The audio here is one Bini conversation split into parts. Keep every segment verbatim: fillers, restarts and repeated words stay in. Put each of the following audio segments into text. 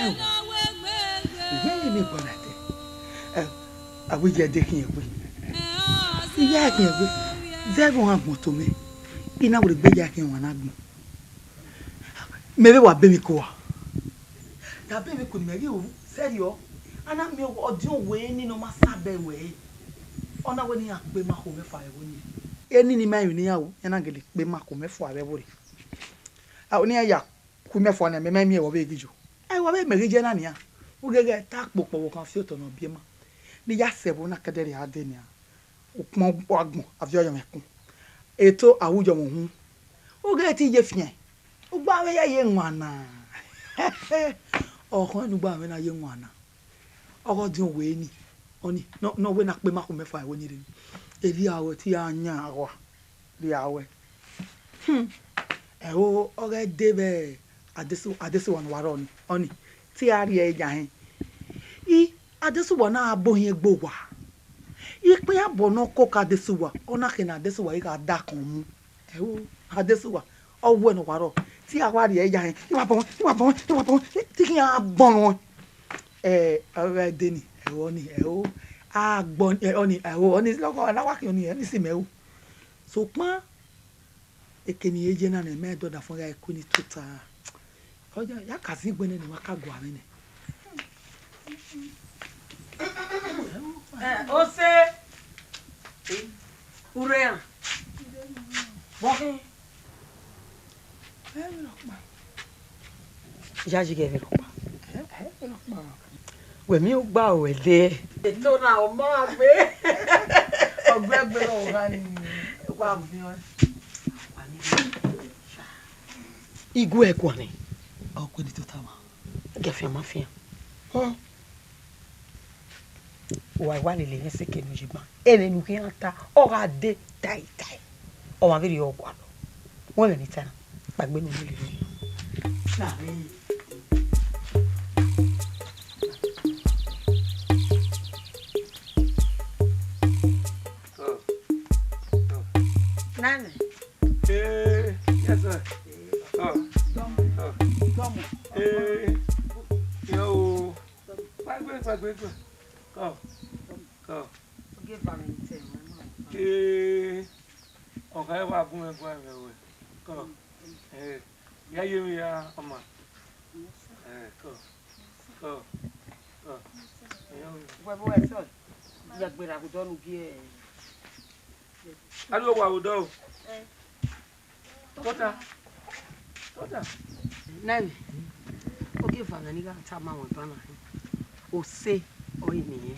Ẹhẹn, ye ne I gualọ ẹdẹ. Ẹ, a wẹ iye ẹdẹ khian egbe. Iye ẹdẹ khian egbe. Zẹ vbe ọmwa agbọn to mẹ. I na wẹ egbe iye ẹdẹ khian ọmwa na agbọn. Mẹ vbe wa bọ emwi ko ua. Ya bọ emwi ko ne imẹ ghi ru sẹrriọ. A na miẹn ọdiọn wẹ ni ne ọ ma sa bẹ wẹ. Ọ na wẹ ne iran kpe ma kho mwẹ fua vbe ẹvbo nii. Eni ne ima emwi ne iran ru, iran na gele kpe ma kho mwẹ fua vbe ẹvbo rre. A wẹ ne iran ya ku imẹ fua nian, mẹ ma miẹn vbe ọ vbe ghi yo. Ẹ, wa vbe mẹ ghi ye na nian. Ugheghe ta kpokpo vbe okhan fi otọ ne ọ biẹ ma. Ne I ya sẹ ẹvbo na kẹdẹrriọ a dee nian. Ukpọn agbọn, a viọ yọ mwẹ ẹkun. Eto, a wu yọ mwẹ uhunmwu. Ugheghe te I ye fian. Ugba mwẹ ya ye wan na. Ọkhọn ne ugba mwẹ na ye wan na. Ọghe ọdiọn wẹ ni, ọni, nọ, nọ wẹ na kpe ma kho mwẹ fua vbe ẹvbo nii rre. Erriọ ruẹ te I ra yan owa, erriọ ruẹ. Hmm. Ẹo, ọghe de vbe Adesu-, Adesuwa ne uwa rrọọ ni, ọni, te I ra rhie ẹre ya hẹn. I, Adesuwa na gha bọ ohiẹn gbe owa. Ikpia abọ ne ọ koko Adesuwa, ọ na khe ne Adesuwa ghi gha dakọn mu. Ẹo, Adesuwa, ọ wẹ ne uwa rrọọ, te I ra wa rhie ẹre ya hẹn. I wa bọ, I wa bọ, I wa bọ, te I khian bọ nọ. Ẹ, ọghe de ni, ẹo ni, ẹo, a gbọ, ẹ, ọni, ẹo, ọni, lọghọ, a na wa khian ọni, ọni si mẹ o. Sokpan, eke ne I ye na nẹ, mẹ dọdafọn gha ku ni tota. Ọ ya, ya ka zin gbe nene, wa ka gua mwẹ nẹ. Ẹ, ose. Urre an. Bọ khin. Ẹ, vbe rhọkpa. Yayi ghẹ vbe rhọkpa. Ẹ, ẹ, vbe rhọkpa. Wẹ miẹn ugba ruẹ dee. Eto na ọ ma gbe. Ọ gbe gbe ọgha ni. Wa viọ. Igue ẹguan nẹ. Ọ kue ni tota ma. Ghẹ fian ma fian. Họn. Wa wa lele mwẹ sẹ eke ne u ye ban. Ẹmwẹ ne u khian ta, ọ gha dee tae tae. Ọmwa vberriọ gualọ. Wẹ ẹmwẹ ne I ta na, kpaegbe ne u lele. Nana. Eh, yes, sir. Oh, oh. Eh, yo. Kpaegbe, kpaegbe, kpaegbe. Come, come. Ee, ọ kha wa gun ẹguae mwẹ ruẹ. Come. Eh, ya ye emwi ya, ọma. Eh, come, come, come. Wẹ vbe uwẹ sẹ, ya gbe ra vbe odọ ne u gie. A ru owa vbe odọ o. Tota. Tota. Nẹmwẹ, ogieva mwẹ ne I gha tama ruẹ banna, ose ọre niyẹn.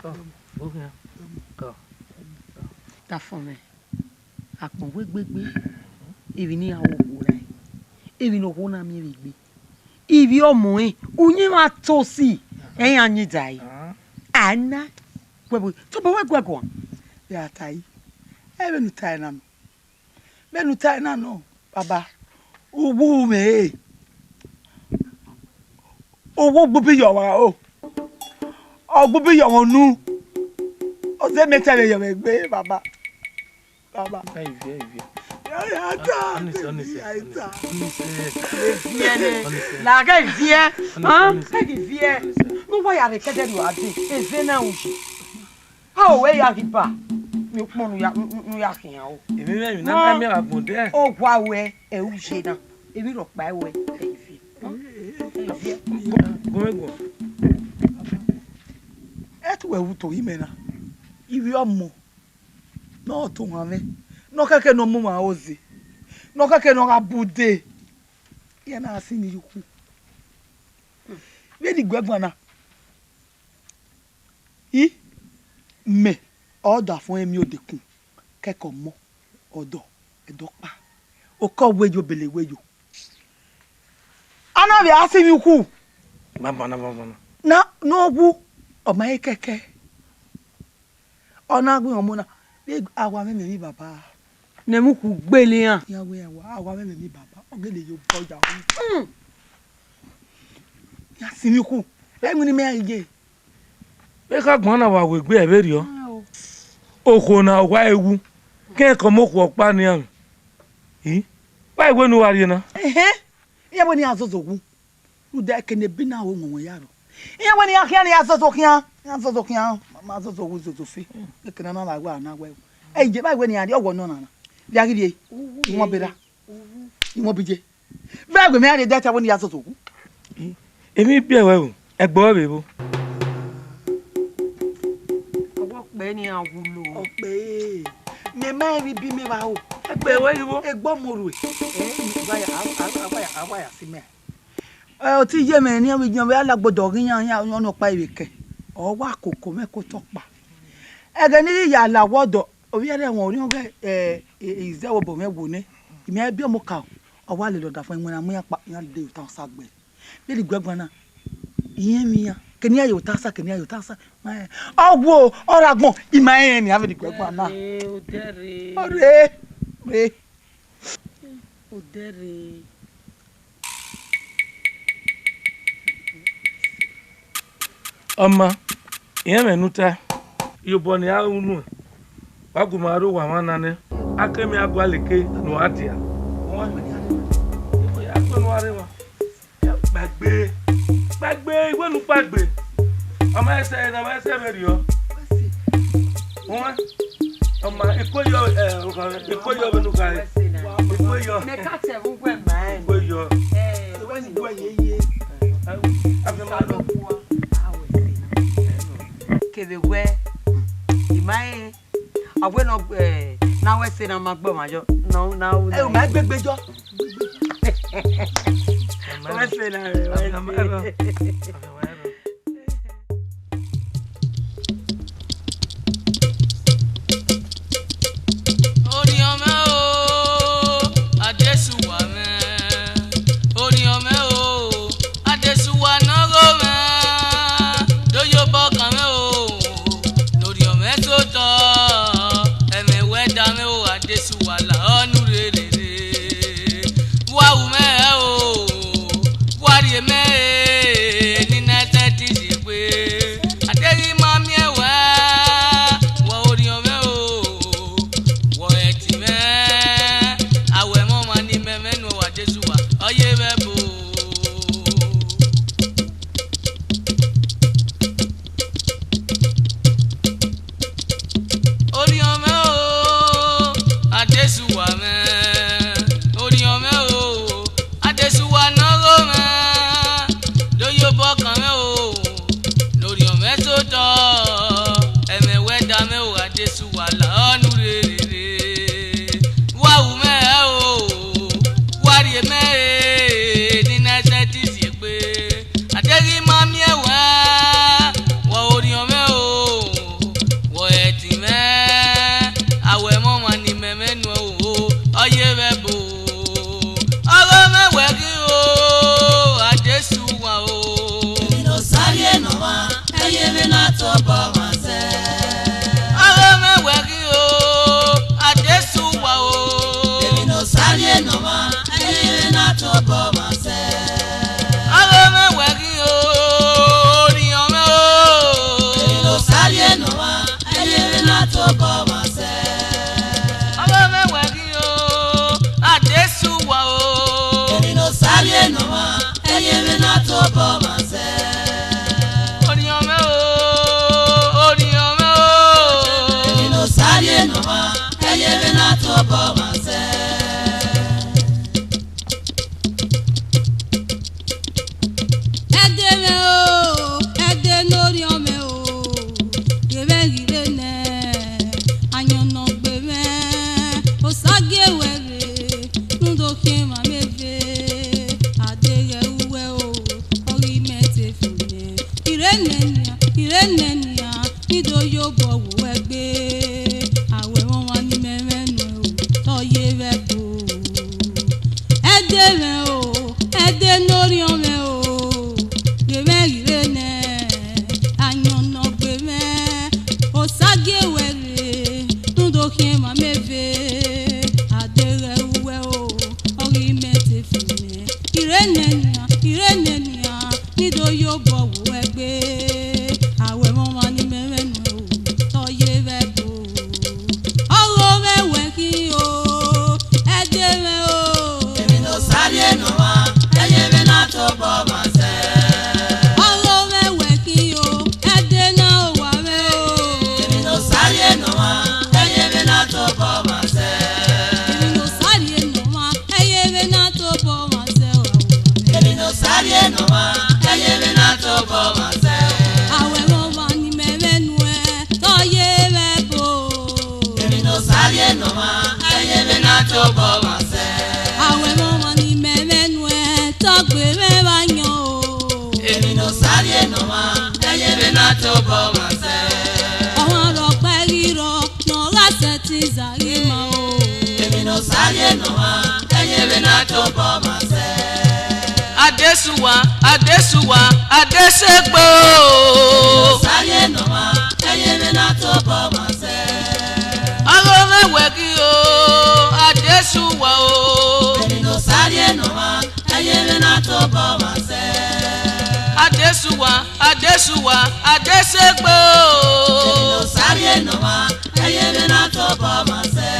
Kọ, okhian. Kọ. Dafọn mwẹ, akpọn wẹ gbegbe, emwi ne iran ru okhuo rae, emwi ne okhuo na miẹn vbe egbe, ivbi ọmọ rẹn, uyinmwẹ a to si, ẹ i yan yin dae. A na, wẹ vbe, tobọ wẹ guẹ guan. Ya ta yi, ẹ vbene u tae na nọ. Vbene u tae na nọ, baba, uwu mwẹ re. Uwu gbubi yọ ọmwa o. Ọ gbubi yọ ọmwa unu. Ọ zẹ mẹ tẹrẹ yọ mwẹ egbe, baba. Baba. Ẹ i viẹ, ẹ i viẹ. Ya, ya ta, Ọnise, Ọnise, ya ta. Ọnise. Viẹ nẹ. Ọnise. Lagha viẹ. Ọnise, hàn? Ọnise. Ẹ ghi viẹ. Ọnise. Ne uwa ya rhe kẹdẹ rhie a dee, eze na uyi. A o wẹ ya ghi ba, ne ukpọn ne u ya, ne u ya khian o. Emwi mwẹ, emwi na ma miẹn vbe agbọn dẹ. Owa ruẹ, ẹ u ye na, emwi rhọkpa ruẹ, ẹ i viẹ. Ẹ i viẹ. Gu mwẹ guan. Ẹ te uwẹ ru to imẹ na, ivbi ọmọ ne ọ to ohan mwẹ, ne ọ khẹke ne ọ mu mwẹ aro ze, ne ọ khẹke ne ọ gha bu dee, iran na sin ne iye ukhu. Vbene I gu ẹguan na, I, mẹ, ọdafọn mwẹ miẹn odekun, kẹkẹ ọmọ, ọdọ, ẹdẹ ọkpa, okọ wẹ yo, bele wẹ yo. A na vbe a si emwi ukhu. Banbanna, banbanna. Na, ne ọ wu, ọ ma he kẹkẹ. Ọ na gu iran ọmọ na, vbe awa mwẹ mẹ emwi baba. Ne ẹmwẹ ukhu gbele iran. Iran wẹ awa, awa mwẹ mẹ emwi baba, ọ gele ye obọ ya wu. Hmm. Iran si emwi ukhu, ẹ winna imẹ gha ye. Vbe kha guan na wa wegbe ẹvbe rriọ. Ah, o. Okhuo na wa wu, kẹ kọ mọ okhuo ọkpa nian. I, wa i wẹ ne u wa rrie na. Ẹhẹn, iran wẹ ne iran zozo wu. Rhunmwuda ẹke ne ebi na ho wẹnwẹn ya rrọọ. Iran wẹ ne iran khian, ne iran zọzọ khian, iran zọzọ khian, ma zọzọ wu zozo fe. Ẹke na na la wẹ a na wẹ. Ẹ, ije ba wẹ ne iran rhie ọwọ nọ na na. Vbe a ghi rhie, I wọn berra, I wọn bije. Vbe wẹ mẹ a rhie da ta wẹ ne iran zọzọ wu. Emwi biẹ wẹ o, ẹgbẹ ọre vbe vbo? Ọwọ ọkpẹ ne iran wulo. Ọkpẹ, mẹ ma rẹn vbe ibi mẹ vba ho. Ẹgbẹ wẹ ghi vbo? Egbe ọmọ rue. Ẹ, wa ya, a, a, a, wa ya, a wa ya si mẹ. Ẹ, ọ te ye mwẹ ne ọ vbe yan vbe alagbo dọ ghi yan, yan, yan ọnọkpa ivbe kẹ. Ọ wa koko mwẹ ke otọ ọkpa. Ẹghẹ ne I ghi ya la wẹ ọdọ, ovbi ẹre ẹmwẹ orhiọn ghẹ, ẹ, ẹ, izẹ vbe obọ mwẹ wo nẹ. I mẹ biẹ ọmọ okaro, ọ wa lele ọdafẹn, iwinna mu iran kpa, iran dee ota osa gbe. Vbene I guẹ guan na, irẹn mwẹ iran, kene iran ye ota osa, kene iran ye ota osa. Ọ wo, ọ rre agbọn, I ma rẹn nian vbene I guẹ guan na. Odẹrre, odẹrre. Ọ rre, rre. Odẹrre. Ọ ma, irẹn mwẹ ne u tae. Iyobọ ne I a ru nuẹn, wa gu ma rre owa mwa na nẹ, a ke miẹn a gualọ eke ne uwa dia. Uẹn, a gbe ne uwa rre emwa. Kpaegbe, kpaegbe, I wẹ ne u kpaegbe. Ọ ma sẹ, ọ ma sẹ vberriọ. Uẹn, ọ ma, I kue yọ, ẹ, I kue yọ vbene u khare. I kue yọ. Mẹ ka tẹ vbe uwẹ ma ẹn. I kue yọ. Ẹ, wẹ ni wẹ ye ye. Kevbe wẹ, I ma rẹn, a wẹ ne ọ, ẹ, ne a wẹ sẹ ne a ma gbe ọmwa yọ, ne ọ, ne a ru. Ẹ, u ma gbegbe yọ. Wẹ sẹ ne a rẹn, wẹ sẹ. Orhiọn mwẹ o, Adesuwa mwẹ. Orhiọn mwẹ o, Adesuwa ne ọgho mwẹ. Do ye obọ kan mwẹ o, ne orhiọn mwẹ sẹ otọ. Ẹmwẹ wẹ da mwẹ o, Adesuwa la ọnu rere. Wa ru mwẹ o, wa rhie mẹ e, ne I na sẹtin ye egbe. A deghẹ I ma miẹn wẹ, wẹ orhiọn mwẹ o, wẹ ẹtin mwẹ, a wẹ ẹmwẹ ọmwa ne I mẹ mwẹ nuẹn, Adesuwa, ọ ye vbe ẹbo. Orhiọn mwẹ o, Adesuwa mwẹ, orhiọn mwẹ o, Adesuwa ne ọgho mwẹ, do ye obọ kan mwẹ o, ne orhiọn mwẹ sẹ otọ, ẹmwẹ wẹ da mwẹ o, Adesuwa la ọnu rere. Wa ru mwẹ o, wa rhie mẹ e, ne I na sẹtin ye egbe. A deghẹ I ma miẹn wẹ, wẹ orhiọn mwẹ o, wẹ ẹtin mwẹ, a wẹ ẹmwẹ ọmwa ne I mẹ mwẹ nuẹn o, ọ ye vbe ẹbo. Ọghe mwẹ wẹ ghi o, Adesuwa o. Emwi ne Osa rhie ne ọmwa, ẹ i re emwi na tobọ ọmwa sẹ. Ọghe mwẹ wẹ ghi o, Adesuwa o. Emwi ne Osa rhie ne ọmwa, ẹ i re emwi na tobọ ọmwa sẹ. Ọghe mwẹ wẹ ghi o, orhiọn mwẹ o. Emwi ne Osa rhie ne ọmwa, ẹ i re emwi na tobọ ọmwa sẹ. Ọghe mwẹ wẹ ghi o, Adesuwa o. Emwi ne Osa rhie ne ọmwa, ẹ i re emwi na tobọ ọmwa sẹ. Orhiọn mwẹ o, orhiọn mwẹ o. Emwi ne Osa rhie ne ọmwa, ẹ i re emwi na tobọ ọmwa sẹ. Ẹdẹ mwẹ o, ẹdẹ ne orhiọn mwẹ o, ghe mwẹ ghi rre nẹ, ayọn ne ọ gbe mwẹ, Osa gie wẹ rre, rhunmwuda okhian emwa mwẹ eve, a deghẹ uwẹ o, ọ ghi mẹ te fo nẹ. I rre nẹ nian, I rre nẹ nian, ne I do ye obọ wo wẹ gbe, a wẹ ẹmwẹ ọmwa ne I mẹ mwẹ nuẹn o, te ọ ye vbe ẹbo. Ẹdẹ mwẹ o, ẹdẹ ne orhiọn mwẹ o, ghe mwẹ ghi rre nẹ, ayọn ne ọ gbe mwẹ, Osa gie wẹ rre, rhunmwuda okhian emwa mwẹ eve, a deghẹ uwẹ o, ọ ghi mẹ te fo nẹ. I rre nẹ nian, I rre nẹ nian, ne I do ye obọ wo wẹ gbe, a wẹ ẹmwẹ ọmwa ne I mẹ mwẹ nuẹn o, te ọ ye vbe ẹbo. Ọghe mwẹ wẹ khin o, ẹdẹ mwẹ o. Emwi ne Osa rhie ne ọmwa, ẹ i re emwi na tobọ ọmwa sẹ. Enọmwa, ẹyevbe na tobọ mwa sẹ. Awẹ mwẹ ọmwa ni mẹ vbe nuẹn, te ọ ye mwẹ ẹbo. Emwi ne Osa rhie nọ mwa, ẹyevbe na tobọ mwa sẹ. Awẹ mwẹ ọmwa ni mẹ vbe nuẹn, te ọ gbe mwẹ vbe ayọn o. Emwi ne Osa rhie nọ mwa, ẹyevbe na tobọ mwa sẹ. Ọmwa rhọkpa ghi rrọọ, ne ọ gha sẹtin zaghi ma o. Emwi ne Osa rhie nọ mwa, ẹyevbe na tobọ mwa sẹ. Adesuwa, adesuwa, adesegbe o. Emwi ne Osa rhie nọ mwa, ẹyevbe na tobọ mwa sẹ. Ọghe mwẹ wẹ ghi o, adesuwa o. Emwi ne Osa rhie nọ mwa, ẹyevbe na tobọ mwa sẹ. Adesuwa, adesuwa, adesegbe o. Emwi ne Osa rhie nọ mwa, ẹyevbe na tobọ mwa sẹ.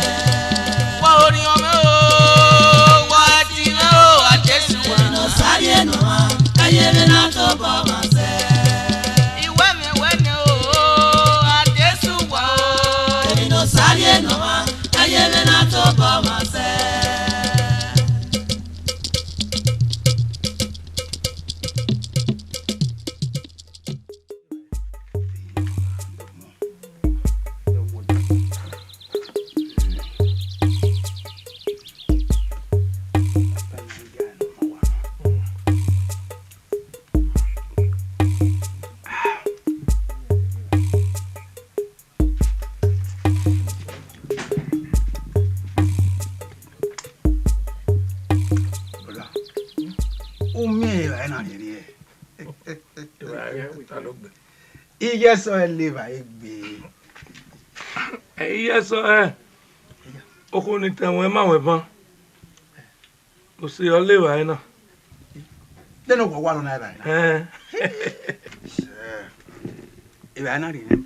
Wa orhiọn mwẹ o, wa dinna o, adesuwa. Emwi ne Osa rhie nọ mwa, ẹyevbe na tobọ mwa sẹ. Iwẹ mwẹ wẹ nẹ o, adesuwa o. Emwi ne Osa rhie nọ mwa, ẹyevbe na tobọ mwa sẹ. Brother, u miẹn evbare na rhie rhie? Evbare wẹ ta logbe. Iye ẹsọhẹ le evbare gbe. Iye ẹsọhẹ, okhuo ni tẹ ẹwẹn ma wẹ ban. Ose ọ le evbare na. Nene okhuo wa lọ na evbare na. Ẹn. Evbare na rhie nẹ.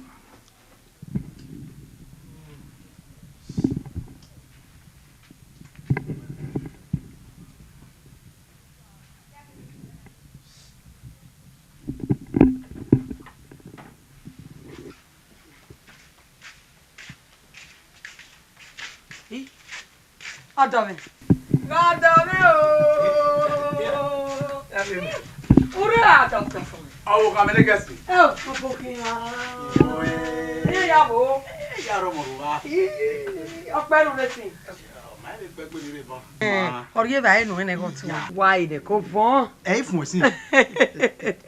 Ih, ọdọ mwẹ. Ọdọ mwẹ o. Urre a doctor for me. Ọvbokhan mẹ ne gẹsi. Ẹ o, ọvbokhan. Ẹ ya vbo. Ẹ ya rọ mọ rua. Ih, ọkpẹ ru vbe sin. Ma vbe gbe egbe ni rre ban. Ẹ, ọ rhie evbare nuẹn nẹ ẹghẹ ọtẹn. Wa ire ko vọn. Ẹ i fun ẹsin.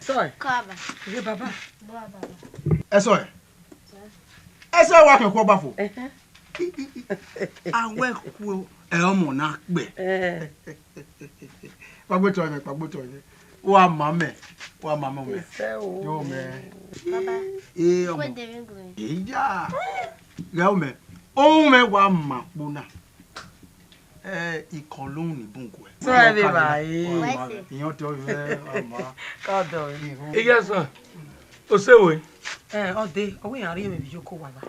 Sorry. Kaba. Ye baba. Baba. Ẹ sorry. Ẹsẹ wa kẹn ku ọgba fo. Ẹhẹn. Awẹ ku ẹ ọmọ na kpẹ. Ẹ. Kpagbotọ mwẹ, kpagbotọ mwẹ. Wa ma mẹ, wa ma mẹ ọmẹ. Ẹsẹ o. Yo mẹ. Baba. Ee, ọmọ. Where the ring ring? Eya. Ghẹ ọmẹ. Ohun mẹ wa ma kpo na. Ẹ, ikọlun ni bun guẹ. Sọ ẹ vbe ba e. Iyan tọ vẹ, ọmọ. Ka dọ e. Iye ẹsọhẹ, o se we? Ẹ, ọ de, ọ wẹ iran rhie mwẹ vbe iyoko wa ba.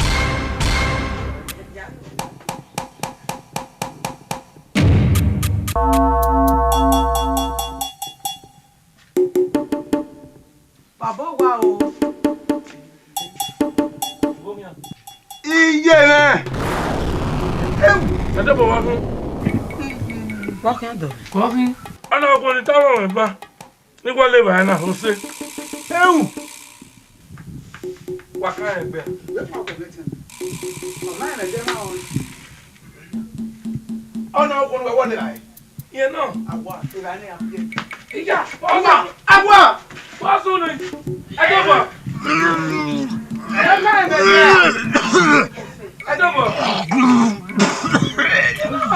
Baba owa o. Iye mwẹ. Ewu. Ẹdẹbọ wa khin. Wa khian dọ. Wa khin. Ana ọkọ ni tama mwẹ ba. Ni wa le ba na ho se. Ewu. Wa kan ẹgbẹ. Ọna ọkọ ni wa wọlé ra ẹ. Iye na. Awa, evbare ne a biẹ. Iya, awa, awa. Wa sunu. Ẹdọbọ. Ẹ ma ẹ mẹ. Ẹdọbọ.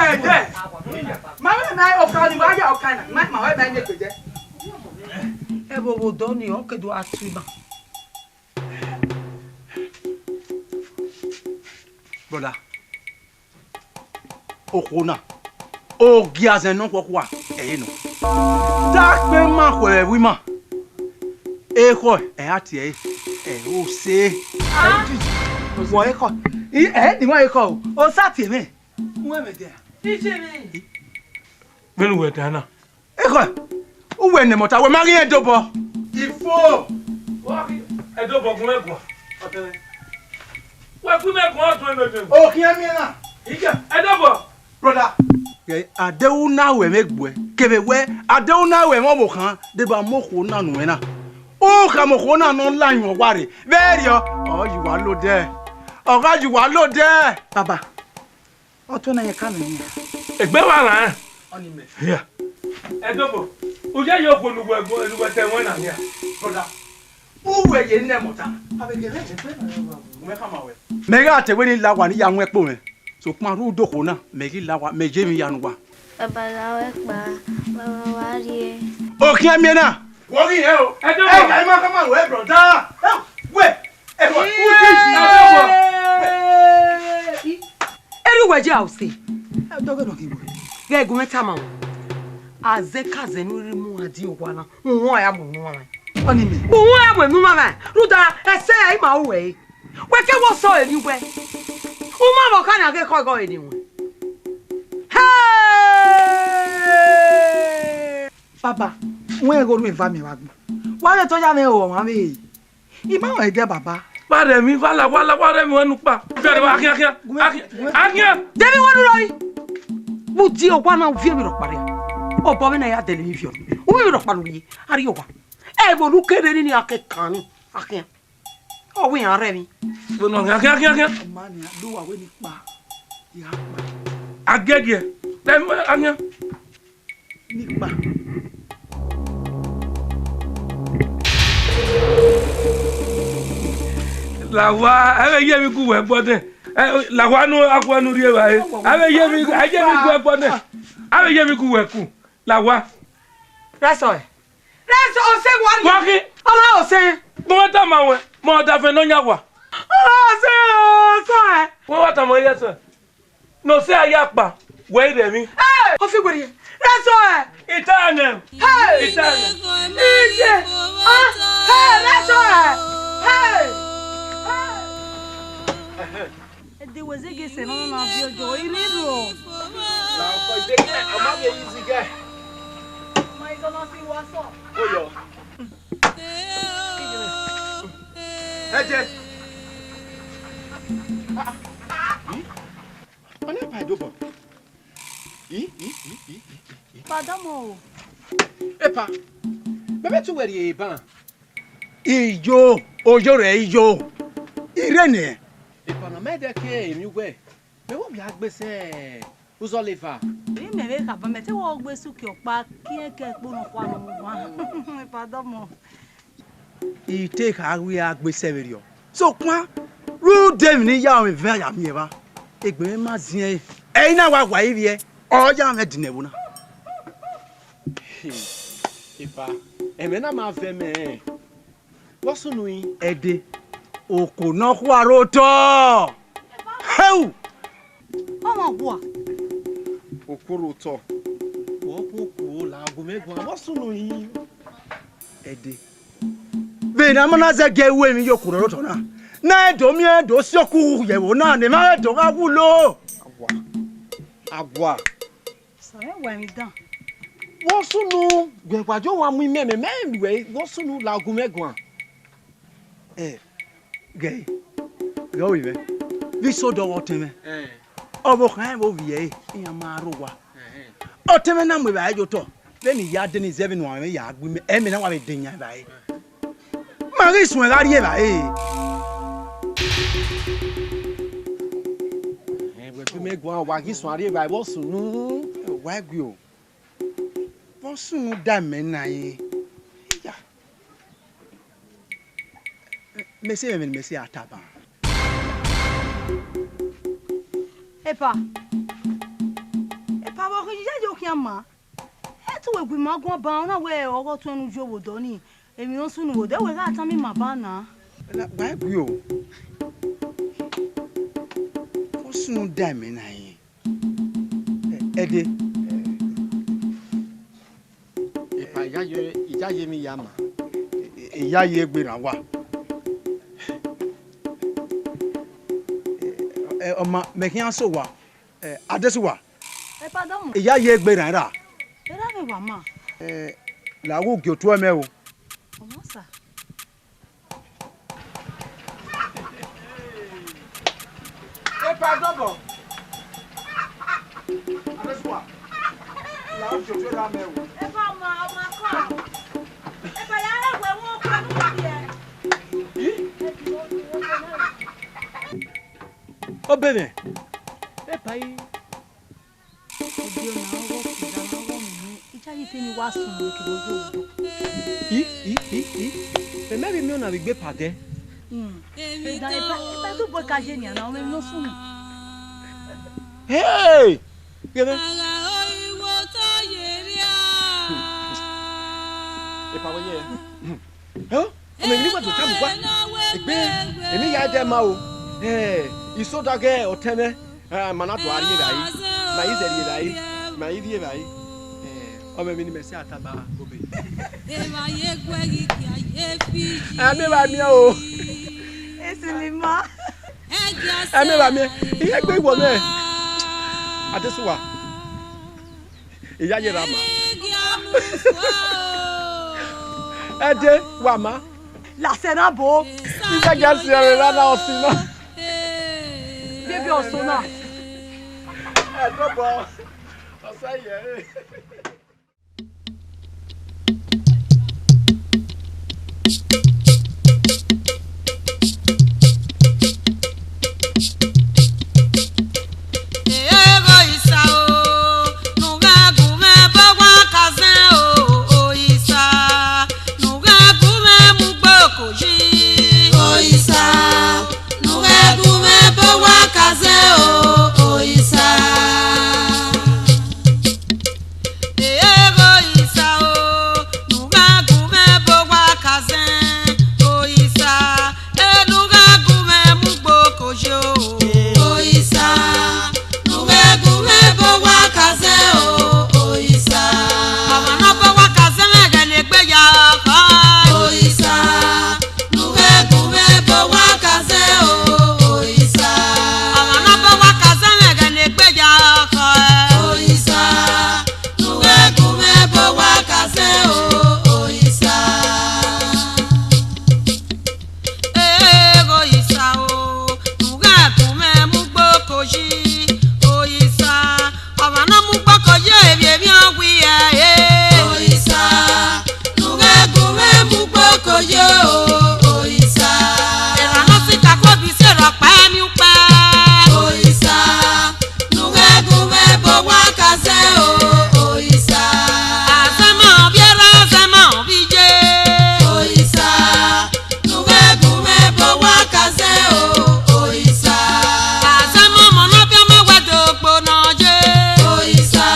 Ẹ dẹ. Ma mẹ mẹ ọka ni, ma ya ọka na. Ma, ma wẹ mẹ ne kpejẹ. Ẹ vbe odọ ni, ọ ke do a tu ima. Brother, okhuo na, ogiazẹ nọkhuọkhua ẹre nọ. Te a kpe ma khuẹrhẹ vbe ima, ekhọe ẹ ra tie ẹre, ẹ ho se. Wọ ekhọe, ẹ ni wa ekhọe o, osa tie mwẹ. Wẹ mẹ dia. Vbene uwẹ ta na. Ekhọe, uwẹ ne mọta, wẹ ma ghi rẹn dobọ. Ifo. Wa ghi ẹdobọ gun ẹguan. Wẹ gu mẹ guan ọdun ẹmwẹ dẹ. O khian miẹn na. Iya, ẹdobọ. Brother. Ghẹ, adewu na wẹ mẹ gbuẹ. Kevbe wẹ, a deghẹ u na ru ẹmwẹ ọvbokhan, deba mu okhuo na nuẹn na. U khama okhuo na ne ọ la ayọn uwa rre, vberriọ, ọ gha ye uwa lodẹ. Ọ gha ye uwa lodẹ. Baba, ọ tuẹ ne a rẹn ka mẹ nian. Egbe wa rran. Ọni mẹ. Hia. Ẹdọbọ, u ye ye okhuo ne uwẹ ẹgbọn, ne uwẹ ta ẹmwẹ na nian. Brother, u wẹ ye ne ẹmwata. Avbe gẹmwẹ, egbe na ya wa. U mẹ khama wẹ. Mẹ gha te wẹ ne I la owa ne I ya wọn ẹkpo mwẹ. Sokpan rhunmwuda okhuo na, mẹ ghi la owa, mẹ ye emwi ya ne uwa. Baba, la wẹ kpa, Baba, wa rrie. Okhian miẹn na. Wọ ghi rẹn o. Ẹdọbọ. Ẹ, ya ima khama wẹ, brother. Ẹ, wẹ. Ẹ, wẹ. U ti si. Ẹdọbọ. Erriọ uwẹ ye aro sẹ. Ẹ, dọghe nọ ghi wẹ. Ghẹ gu mwẹ tama wẹ. Azẹkazẹ ne u rhirhi mu a die owa na, uhunmwu a ya mu unu mwamwa. Ọni mẹ. Uhunmwu a ya mu unu mwamwa. Rhunmwuda, ẹsẹ ima ru wẹ re. Wẹ ke wẹ ọsọ emwi uwẹ. U ma vbe ọkhan na ghe khọ igho ẹre ne wẹ. Hey! Baba, wẹ ghe orhu eva miẹn vbe agbọn. Wa vbe tọ ya mwẹ ọmwa vbe. I ma rẹn ẹdẹ baba. Wa rẹ emwi, wa la, wa la, wa rẹ emwi wẹ nukpa. Fian, wa khian, khian, a khian, a khian. Dẹmwẹ wẹ nu rhọre. Vbe u die owa na, u viọ emwi rhọkpa rria. Obọ vbene a ya dẹlẹ emwi viọ. U vbe emwi rhọkpa ne u rrie, a rrie owa. Ẹvbo ne u kere ni, ni a ke kan ni, a khian. Ọ wẹ iran rre emwi. Vbene ọ khian, khian, khian, khian. Ọ ma nian, do wa wẹ ne I kpa, I gha kpa. Agiẹgiẹ, dẹmwẹ a khian. Ne I kpa. La owa, ẹ vbe ye emwi gu wẹ ẹgbọn nẹ. Ẹ, la owa nu, akhuẹ nu rrie evbare. Ẹ vbe ye emwi, ẹ ye emwi gu wẹ ẹgbọn nẹ. Ẹ vbe ye emwi gu wẹ ku. La owa. Rẹsọ ẹ. Rẹsọ ọsẹ wa ni. Wa khin. Ọmọ ọsẹ. Mo wa tama wẹ, mo da fẹ nọ yan wa. Ọsẹ, ọsẹ. Wẹ wa tama ye sẹ. Ne ọsẹ a ya kpa, wẹ i rẹ emwi. Hey! Ọ fi wẹ rrie. Rẹsọ ẹ. Ita nẹ. Hey! Ita nẹ. Ije. Ah, hey, rẹsọ ẹ. Hey! Hey! Ẹdẹ wẹ zẹgẹ sẹ ne ọ na viọ jọ, I rhirhi o. Na ọkọ ide kẹ, ọ ma vbe easy gẹ. Ma izọ na si wa sọ. Oyọ. Ẹjẹ. Ọni pa ẹdobọ. I, i, i, i, i, i. Padọmọ o. Epa, mẹ vbe tu wẹ rrie eban. Iyo, oyo rẹ iyo. I rre nẹ. Epa na ma ẹdẹ ke emwi uwẹ. Mẹ vbe ovbi a gbe sẹ uzọla eva. Emwi mẹ vbe khama, mẹ te wẹ ọ gbe sẹ uki ọkpa, kiẹn ke ẹkpo nọkhua ne ọ mu uwa. Epa dọmọ. I te kha wẹ a gbe sẹ vberriọ. Sokpan, rhunmwuda emwi ne I ya mwẹ vẹ a ya miẹn evba, egbe mwẹ ma ziẹn ẹre. Ẹre I na wa wa ivbiẹ, ọ ya mwẹ dinẹ ẹvbo na. Epa, ẹmwẹ na ma vẹ mẹ. Vbọ sunu i? Ẹdẹ, oko nọkhua rre otọ. Heu! Ọmwa gua. Oko rre otọ. Wẹ ọkpọkọ la gu mwẹ guan, vbọ sunu i? Ẹdẹ. Vbene a ma na zẹgiẹ ru emwi ye oko rre otọ na, ne a do miẹn do si ọkọ uwu ye ẹvbo na, ne emwa do gha wulo. Agua. Agua. Sẹ wa emwi dan. Vbọ sunu, wẹ wa yo wa mu imẹ, mẹ mẹ ruẹ, vbọ sunu la gu mwẹ guan. Ẹ, ghẹ, ghẹ ovbi mwẹ, vbe iso dọghe ọtẹn mwẹ. Ẹ. Ọvbokhan rẹn vbe ovbi ẹre, iran ma rre owa. Ẹhẹn. Ọtẹn mwẹ na mu evbare ye otọ, vbene I ya dee ni zẹ vbene uan mwẹ ya gbe imẹ, ẹ mẹ na wa vbe de yan evbare. Ma ghi suẹn gha rrie evbare. Ẹ, wẹ gu mẹ guan, wa ghi suẹn rrie evbare, vbọ sunu? Wa gue o. Vbọ sunu da mẹ na rẹn? Iya. Mẹ sẹ vbe emwi ne mẹ sẹ a taba. Epa. Epa, vbe ọ khin iyayi okhian ma? Ẹ te uwẹ gu ima guan ban, ọ na wẹ ọghe ọtuẹn ne u yo vbe odọ nii, emwi ne ọ sunu vbe odẹ, wẹ gha tama ima ban na. Wa gue o. Vbọ sunu da mẹ na rẹn? Ẹ, Ẹdẹ. Epa, iyayi, iyayi emwi ya ma. Iyayi egbe rran wa. Ẹ, ọ ma, mẹ khian sẹ owa. Ẹ, Adesuwa. Epa dọmọ. Iyayi egbe rran ra. Erha vbe wa ma. Ẹ, la wu gie otuẹ mẹ o. Ọ ma sa. Epa dọbọ. Adesuwa. Eva ma, ọ ma kọ. Eva ya rẹ wẹ wọn kọ nu biẹ. Obemwẹ. Eva yi. Ogie na ọghọ kida na ọghọ mẹ, ijayi te ni wa sun ne kevbe ogie. I, i, i, i. Mẹ mẹ vbe miẹn ọna vbe egbe padẹ. Hmm. Eva, eva, eva, du boy ka ye nian na, ọ mẹ ne ọ sun. Hey! Gẹdẹ. Epa wẹ ye. Ẹ o, ọmọ emwi ne I wa do tama uwa. Egbe, emwi ya dẹ ma o. Ẹ, I sẹ odẹ ghe ọtẹn mwẹ, ẹ, ma na do a rhie evbare, ma i zẹ rhie evbare, ma i rhie evbare. Ẹ, ọmọ emwi ne imẹ sẹ a tama Obe. Ẹ, mẹ vba miẹn o. Esilima. Ẹ, mẹ vba miẹn. Iye egbe iwọ mwẹ. Adesuwa. Iyayi ra ma. Ẹdẹ, wa ma. Lasẹ na bo. Iyayi a si ẹre ra na ọsi na. Bebe ọsọ na. Ẹ dọbọ. Ọsa yẹ. Egho isa o, ne u ghẹ gu mwẹ bọ wa ka zẹn o, isa, ne u ghẹ gu mwẹ mu gbe oko yi. Isa, ne u ghẹ gu mwẹ bọ wa ka zẹn o, isa. Egho isa o, ne u ghẹ gu mwẹ bọ wa ka zẹn, isa, ne u ghẹ gu mwẹ mu gbe oko yi o. Isa, ne u ghẹ gu mwẹ bọ wa ka zẹn o, isa. Ọmwa ne ọ bọ wa ka zẹn mwẹ ẹghẹ ne egbe ya khọ. Isa, ne u ghẹ gu mwẹ bọ wa ka zẹn o, isa. Ọmwa ne ọ bọ wa ka zẹn mwẹ ẹghẹ ne egbe ya khọ. Isa, ne u ghẹ gu mwẹ bọ wa ka zẹn o, isa. Egho isa o, ne u ghẹ gu mwẹ mu gbe oko yi, isa. Ọmwa ne ọ mu gbe oko yi, emwi emwi ọ wi ẹre. Isa, ne u ghẹ gu mwẹ mu gbe oko yi o, isa. Erha ne ọ sika kobisi erha ọkpa ẹmwi ukpa. Isa, ne u ghẹ gu mwẹ bọ wa ka zẹn o, isa. Azẹn ma ovbi erha, azẹn ma ovbi iye. Isa, ne u ghẹ gu mwẹ bọ wa ka zẹn o, isa. Azẹn ma ọmọ ne ọ biẹ ọmọ wẹ do gbo nọ ye. Isa,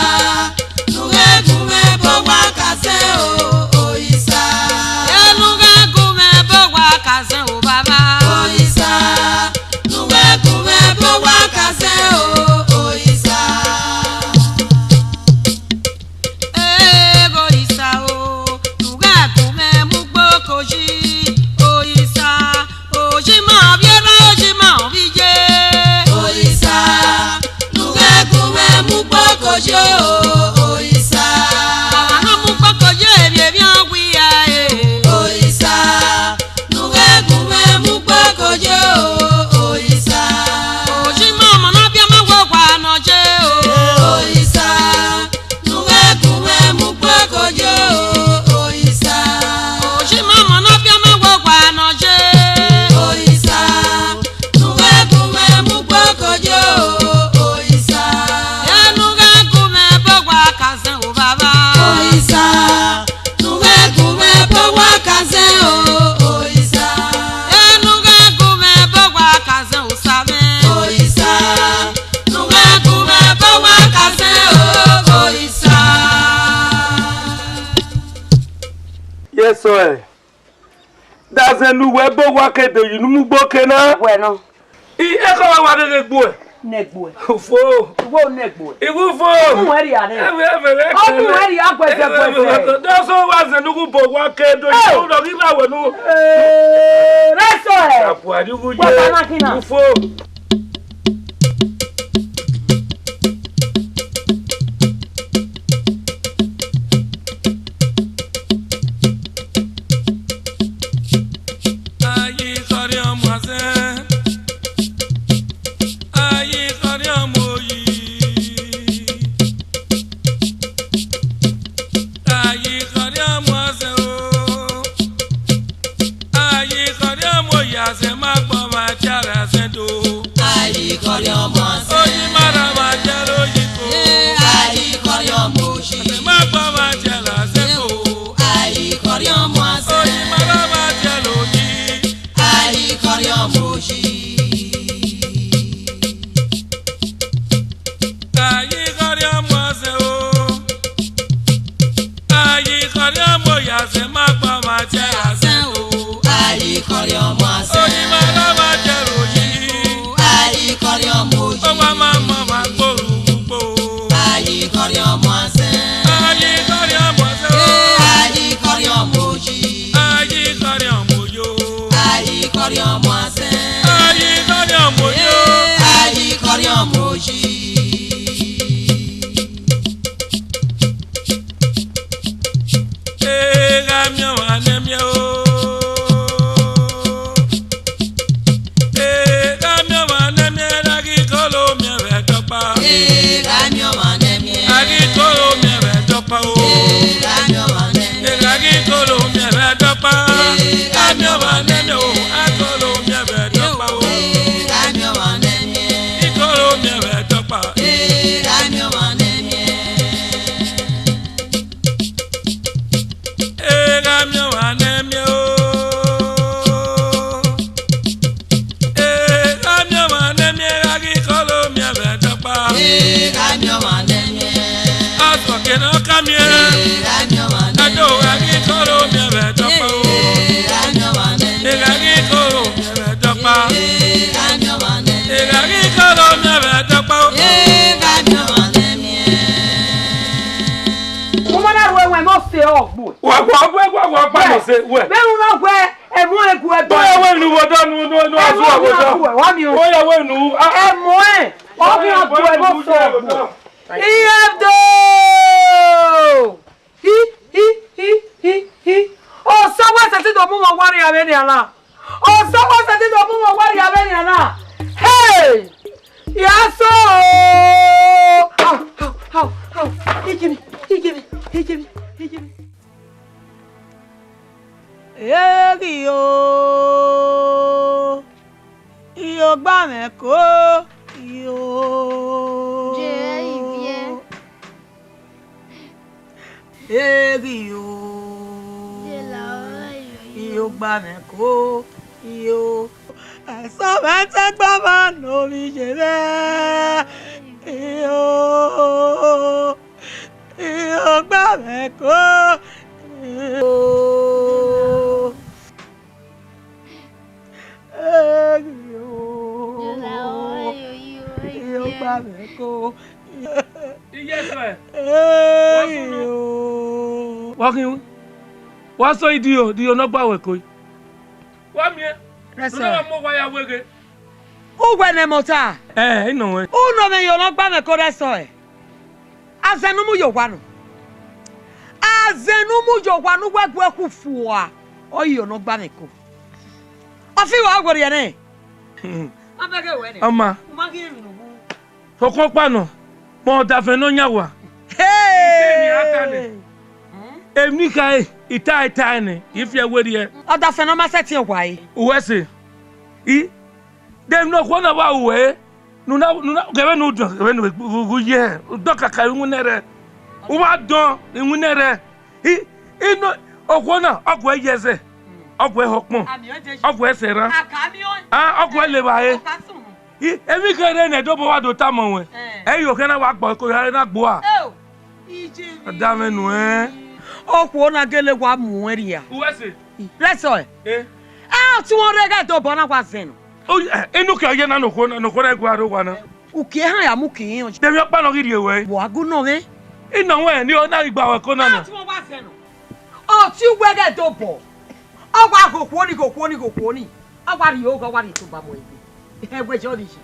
ne u ghẹ gu mwẹ bọ wa ka zẹn o, isa. Enu ghẹ gu mwẹ bọ wa ka zẹn o, baba. Isa, ne u ghẹ gu mwẹ bọ wa ka zẹn o, isa. Egho isa o, ne u ghẹ gu mwẹ mu gbe oko yi, isa. Oyi ma ovbi erha, oyi ma ovbi iye. Isa, ne u ghẹ gu mwẹ mu gbe oko yi o, isa. Ọmwa ne ọ mu gbe oko yi, emwi emwi ọ wi ẹre. Isa, ne u ghẹ gu mwẹ mu gbe oko yi o, isa. Oyi ma ọmọ ne ọ biẹ ọmọ wẹ owa nọ ye o. Isa, ne u ghẹ gu mwẹ mu gbe oko yi o, isa. Oyi ma ọmọ ne ọ biẹ ọmọ wẹ owa nọ ye. Isa, ne u ghẹ gu mwẹ mu gbe oko yi o, isa. Enu ghẹ gu mwẹ bọ wa ka zẹn o, baba. Isa, ne u ghẹ gu mwẹ bọ wa ka zẹn o, isa. Enu ghẹ gu mwẹ bọ wa ka zẹn, osa mwẹ. Isa, ne u ghẹ gu mwẹ bọ wa ka zẹn o, isa. Yes, sir. Dazẹn ne uwẹ bọ wa ke de yi ne u mu gbe oko na. Wẹ nọ. I, ekhọe wa wa ghe ghe gbuẹ. Nẹgbuẹ. Ufo. Wo nẹgbuẹ. Iwu fo. Ọmọ ẹre a rẹ. Ẹvẹ, ẹvẹ, ẹvẹ. Ọmọ ẹre a gbẹzẹ, ẹvẹ, ẹvẹ, gbẹzẹ. Dọsọ wa zẹ nugu bọ wa ke do. Hey! Yi do ghi ra wẹ nu. Ee, rẹ sọ ẹ. Apu arigu ye. Gbọdọ na kina. Ufo. Ayi khọriọn mu azẹn, ayi khọriọn mu oyi. Kọrọ ọmọ asẹ. Oyi ma la ma jẹ oyi. Ayi kọrọ ọmọ oyi. Ọmọ ma mọ ma gboru ugbo. Ayi kọrọ ọmọ asẹ. Ayi kọrọ ọmọ asẹ. Ayi kọrọ ọmọ oyi. Ayi kọrọ ọmọ oyo. Ayi kọrọ ọmọ asẹ. Ayi kọrọ ọmọ oyo. Ayi kọrọ ọmọ oyi. Egha miẹn ọmwa nẹ miẹn o. Egha miẹn ọmwa nẹ miẹn, a ghi kọlọ miẹn vbe ẹdọkpa. Egha miẹn ọmwa nẹ miẹn. A ghi kọlọ miẹn vbe ẹdọkpa o. Egha miẹn ọmwa nẹ miẹn. Egha ghi kọlọ miẹn vbe ẹdọkpa. Egha miẹn ọmwa nẹ miẹn o. A kọlọ miẹn vbe ẹdọkpa o. Egha miẹn ọmwa nẹ miẹn. I kọlọ miẹn vbe ẹdọkpa. Egha miẹn ọmwa nẹ miẹn. Egha miẹn ọmwa nẹ miẹn o. Egha miẹn ọmwa nẹ miẹn, egha ghi kọlọ miẹn vbe ẹdọkpa. Egha miẹn ọmwa nẹ miẹn. Asọn ke ne ọ ka miẹn. Egha miẹn ọmwa nẹ. Ẹdẹ, egha ghi kọlọ miẹn vbe ẹdọkpa o. Egha miẹn ọmwa nẹ. Egha ghi kọlọ miẹn vbe ẹdọkpa. Egha miẹn ọmwa nẹ. Egha ghi kọlọ miẹn vbe ẹdọkpa o. Egha miẹn ọmwa nẹ miẹn. Ọmọ na ru ẹwẹn ne ọ se ọgbo. Wa, wa, wa, wa, wa, gba nọ se, wẹ. Vbene u na wẹ, ẹmwẹ ẹre gu ẹdọ. Wẹ ya wẹ nu vbe odọ, nu, nu, nu, azu vbe odọ. Wẹ ya wẹ nu, a. Ẹmwẹ ẹre, ọ ghi ọ gu ẹdọ sẹ ọgbo. Iye do! Hi, hi, hi, hi, hi. Osa wa sẹtin do mu mwẹ ọwarria vbenian na. Osa wa sẹtin do mu mwẹ ọwarria vbenian na. Hey! Ya so! Au, au, au, au. Iye mwẹ, iye mwẹ, iye mwẹ, iye mwẹ. Eghi o, iyo gba mwẹ ko, iyo. Je ivie. Eghi o, je la ọre yo, iyo gba mwẹ ko, iyo. Ẹsọ mwẹ te gba ma ne ovbi ye mwẹ, iyo. Iyo gba mwẹ ko. Iyo gba mwẹ ko. Iye sẹ. Iyo. Wa khin, wa sẹ idio, idio ne ọ gba wẹ ko. Wa miẹn. Rẹsẹ. Unu wa mu owa ya weghe. Uwẹ ne ẹmwẹ ota? Ẹ, I nọ wẹ. Unu mwẹ iyo ne ọ gba mwẹ ko rẹsọe. Azẹ ne u mu ye owa nọ. Azẹ ne u mu ye owa ne uwẹ gu ẹkhu fua, ọ i iyo ne ọ gba mwẹ ko. Ọ fi wa werriẹ nẹ. Hmm. Abẹgẹ wẹ nẹ. Ọma. U ma ghi emwi ne u wu. Okhuo ọkpa nọ, mẹ ọdafẹn ne ọ yan wa. Hey! Ite ni a ta nẹ. Emwi ni khare, I ta, I ta nẹ, I fi ẹre werriẹ. Ọdafẹn ne ọ ma sẹtin wa ẹre. Uwẹ sẹ. I, de emwi ne okhuo na wa ru wẹ, ne u na, ne u na, ghẹ vbene u dọn, ghẹ vbene u gu ye, u dọn kaka iwinna rẹ. U wa dọn iwinna rẹ. I, I nọ, okhuo na, ọ gu ẹre ye ẹzẹ, ọ gu ẹre hẹ ọkpọn, ọ gu ẹre sẹ erhan, a, ọ gu ẹre levba ẹre. I, emwi kherhe ne ẹdobọ wa do tama ruẹ, ẹ i yo khian na wa gba ẹko hia na gboa. Eo, iye mwẹ. Ada mwẹ nuẹn. Okhuo na gele wa mu ẹn rria. Uwẹ sẹ. Rẹsọe. Eh. A, ọtẹn ọre ghẹ dobọ na wa zẹ nọ. Inu ke ọ ye na ne okhuo na, ne okhuo na gua rre owa na. Uki ehan ya mu uki iran. De emwi ọkpa ne ọ ghi rhie ruẹ? Wa gu nọ mwẹ. I nọ wẹ, ne ọ na ghi gba ruẹ ẹko na na. A, ọtẹn wa zẹ nọ. Ọtẹn uwẹ ghẹ dobọ. Ọ wa ghe okhuo ni, ghe okhuo ni, ghe okhuo ni. Ọ wa rhie ogho, ọ wa rhie tobọ mu egbe. Ẹwẹ jọ ni yi.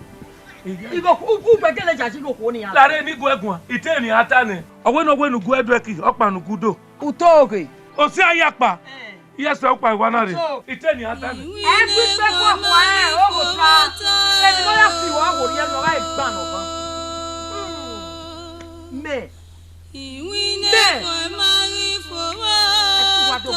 Igho, u, u, ugbẹn gele yayi igho okhuo ni ya. Lare ne I gu ẹre guan, I te ne a ta nẹ. Ọ wẹ ne ọ wẹ ne u gu ẹre do ẹki, ọkpa ne u gu do. U to ghe. Osi a ya kpa. Eh. Yes, ọkpa iwa na rre. U to. I te ne a ta nẹ. Ẹ gbe ikpe kua kua rẹn, o gho ta. Emwi ne ọ ya fi ruẹ, ọ gho rhie nọ, ọ gha gba nọ ban. Hmm. Mẹ. Iwinna mẹ. Ẹkẹn ma ghi fo vbe ọta o.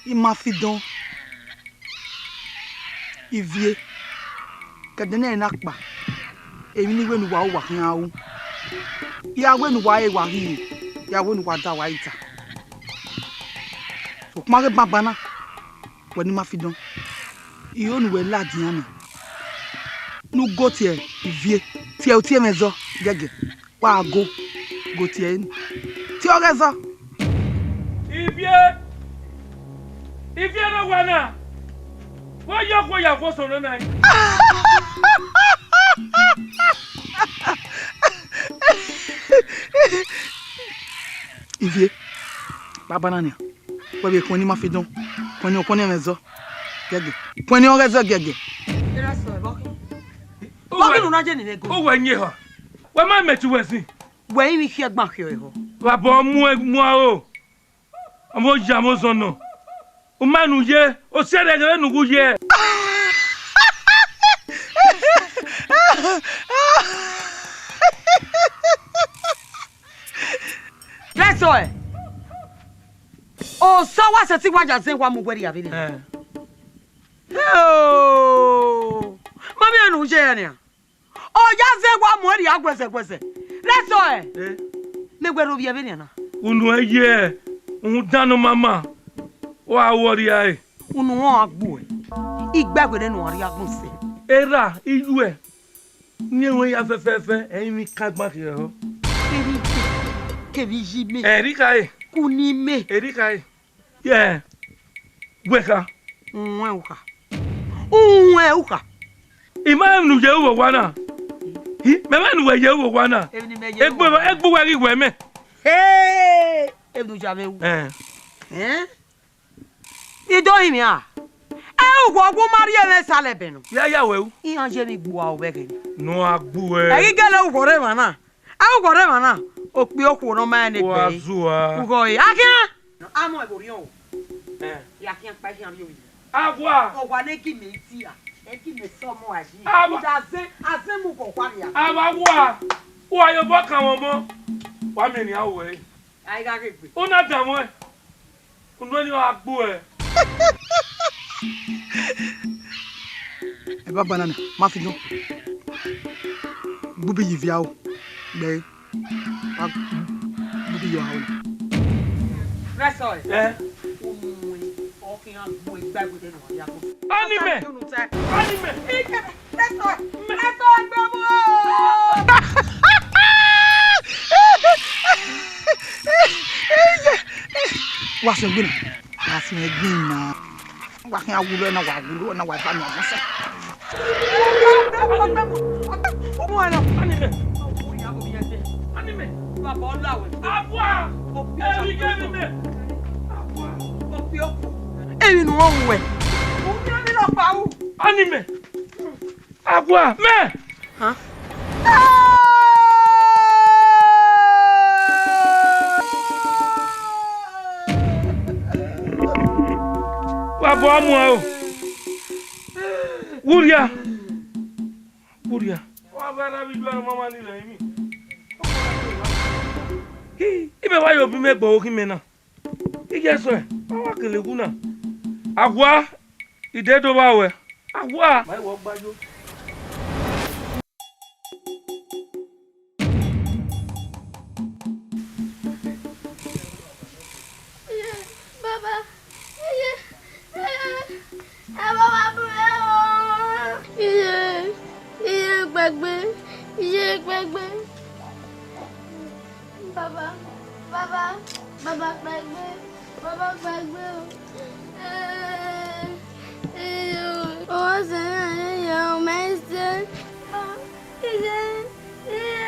Imafidọn, Ivie, ke ẹdẹ ne ẹ na kpa, Emwi ne I wẹ ne uwa ru, wa khian ru. I ra wẹ ne uwa re, wa rhie, I ra wẹ ne uwa da, wa i da. Sokpan ghe banbanna, wẹ ne ima fi dọn, iro ne uwẹ ladian na, ne u go tie Ivie, tie, tie mwẹ zọ giẹgiẹ. Wa go, go tie ẹre, tie ọghe zọ. Ivie, Ivie ne owa na, wẹ yọ okhuo ya okhuo sẹ nọ na. Ivie, banbanna nian, wẹ vbe khuẹn ne ima fi dọn, khuẹn ne, khuẹn ne mwẹ zọ giẹgiẹ, khuẹn ne ọghe zọ giẹgiẹ. Erha sẹ ọe, vbọ khin? Vbọ khin ne u na ye ne imẹ go? Uwẹ yin eha, wẹ ma mẹ te uwẹ sin. Wẹ i vbe khiẹ gban khiọ ehọ. Vbe abọ mu, mu aro. Ọmọ ya mwẹ ozọ nọ. U ma nu ye, o sẹrriọ ghe ne u gu ye. Rẹsọe, osọ wa sẹtin wa ya zẹ wa mu wẹ rhia vbene. Eh. Heo! Ma miẹn ne u ye nian. Ọ ya zẹ wa mu ẹre rhia guẹzẹguẹzẹ. Rẹsọe. Eh. Mẹ wẹ rhovbiẹ vbenian na. Unu ẹ ye, uhunmwu dan ne ọ ma ma, ọ gha ru ọ rhia ẹre. Unu wọn a gbuẹ. Igbe ẹvbo ne ọ rhia gbọn sẹ. Erha, iyuẹ, ne ẹmwẹ ya fẹfẹfẹ, ẹ i mwẹ ikan gban khiẹ ehọ. Kevbe iye, kevbe iye mẹ. Ẹ rhie khare. Ku ne imẹ. Ẹ rhie khare. Yẹ, wẹ kha. Uwẹn ukha. Uwẹn ukha. I ma rẹn ne u ye ru vbe owa na. Hi, mẹ ma rẹn ne uwẹ ye ru vbe owa na. Emwi ne imẹ ye ru vbe owa na. Egbe uwẹ ghi wẹ mẹ. Hey! Emwi ne u ya mwẹ ru. Eh. Eh? I do rinmwian. Ẹ, uwẹ ọghe u ma rhie mwẹ sẹ lẹ ẹbẹ nọ. Ya ya wẹ ru. Iran ye emwi gbua vbe ẹghẹ nii. Ne u gha gbuẹ. Ẹ ghi gele ughọrọ emwa na. Ẹ, ughọrọ emwa na, okpia okhuo ne ọ ma rẹn ne egbe ẹre. Wa zua. Ughọre, a khian. Amọ ẹvbo orhiọn o. Eh. Ya khian kpa, khian rhie ovbi. Awa. Ọ wa ne gi mẹ iti a, ẹ gi mẹ sẹ ọmọ a yi. Awa. Uda azẹn, azẹn mu gọ ọkpa rhia. Awa wa, wa ye obọ kan mwẹ ọmọ. Wa miẹn nian ruẹ. A i gha ghe egbe. U na danmwẹ. Unu ẹni ọ gha gbuẹ. Ẹ banbanna na, ma fi dọn. Gbubi yi viaro. Gbe. Wa gbubi yi ọha na. Rẹsọe. Eh? Unu ẹni ọ khian gbuẹ igba ẹvbo ne ọ ya gbuẹ. Ani mẹ. Ani mẹ. Rẹsọe, rẹsọe, gbe mu o. Wa sẹ egbe na, wa sẹ egbe na. Wa khian wulo na, wa wulo na, wa ba nọ ọmọ sẹ. Umu ẹnọ. Ani mẹ. Ani mẹ. Baba ọla wẹ. Abua. Eri gẹ ni mẹ. Abua. Emwi ne u rẹn wẹ. U miẹn emwi nọkpa ru. Ani mẹ. Awa mẹ. Hàn? Wa bọ mu o. Wuria. Wuria. Wa ba ra bi du ẹre mama ni rẹ mi. Hi, imẹ wa ye obọ imẹ gbe ọghe imẹ na. Iye sẹ, ọ wa kele wu na. Awa, ide do vba wẹ. Awa. Ma wọ gbayo. Iye, baba, iye, iye, ẹ baba bu ẹ o. Iye, iye gbẹgbe, iye gbẹgbe. Baba, baba, baba gbẹgbe, baba gbẹgbe o. Eh, eh, o, o se na ye ya o ma se. Iye, iye,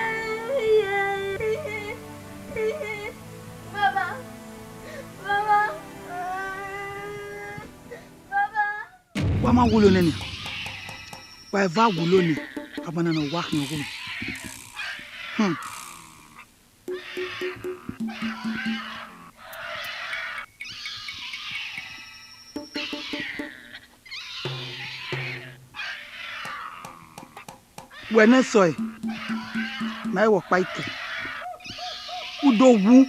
iye, iye, iye. Baba, baba, eh, baba. Wa ma wulo nẹ nian. Wa eva wulo nẹ, agbọn na ne ọ wa khian ọghe mẹ. Hmm. Wẹ ne sọe, ma i wẹ ọkpa ikẹ. U do wu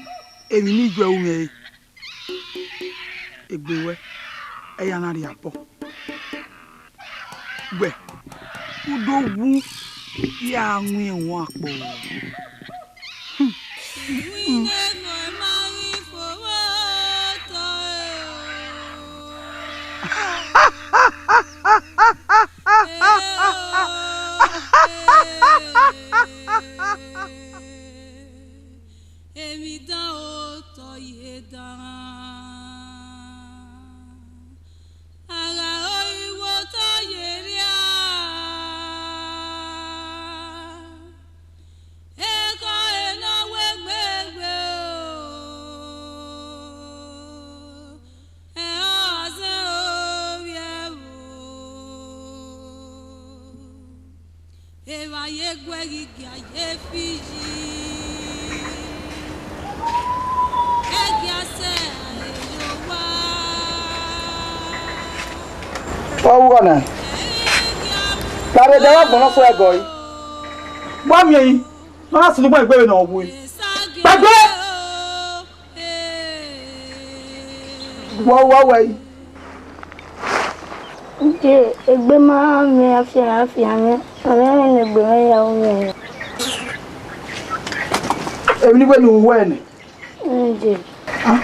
emwi ne I yu ẹ ru mwẹ re. Egbe ruẹ, ẹ ya na rhie abọ. Wẹ, u do wu Ya win wọn akpọ. Emwi dan otọ ye dan, a gha ro igho otọ ye rria, ekhọe ne ọ wegbe egbe o, ẹre ọ zẹn ovbi ẹvbo. Evba ye guẹ ghi gia ye fi yi. Ẹgia sẹ aro wa. Wa wu ọna. Ẹgia mu. Kare de wa gbọnọ fo ẹgọ yi. Wa miẹn yi. Ma sunu gbọn egbe vbe ne ọ wu. Gbẹgbẹ. Wa wa wa yi. Nje egbe ma mwẹ afian afian mwẹ, ọ mwẹ ne egbe mwẹ ya ru mwẹ. Emwi ni wẹ ne u wẹ nẹ? Nje. Ah.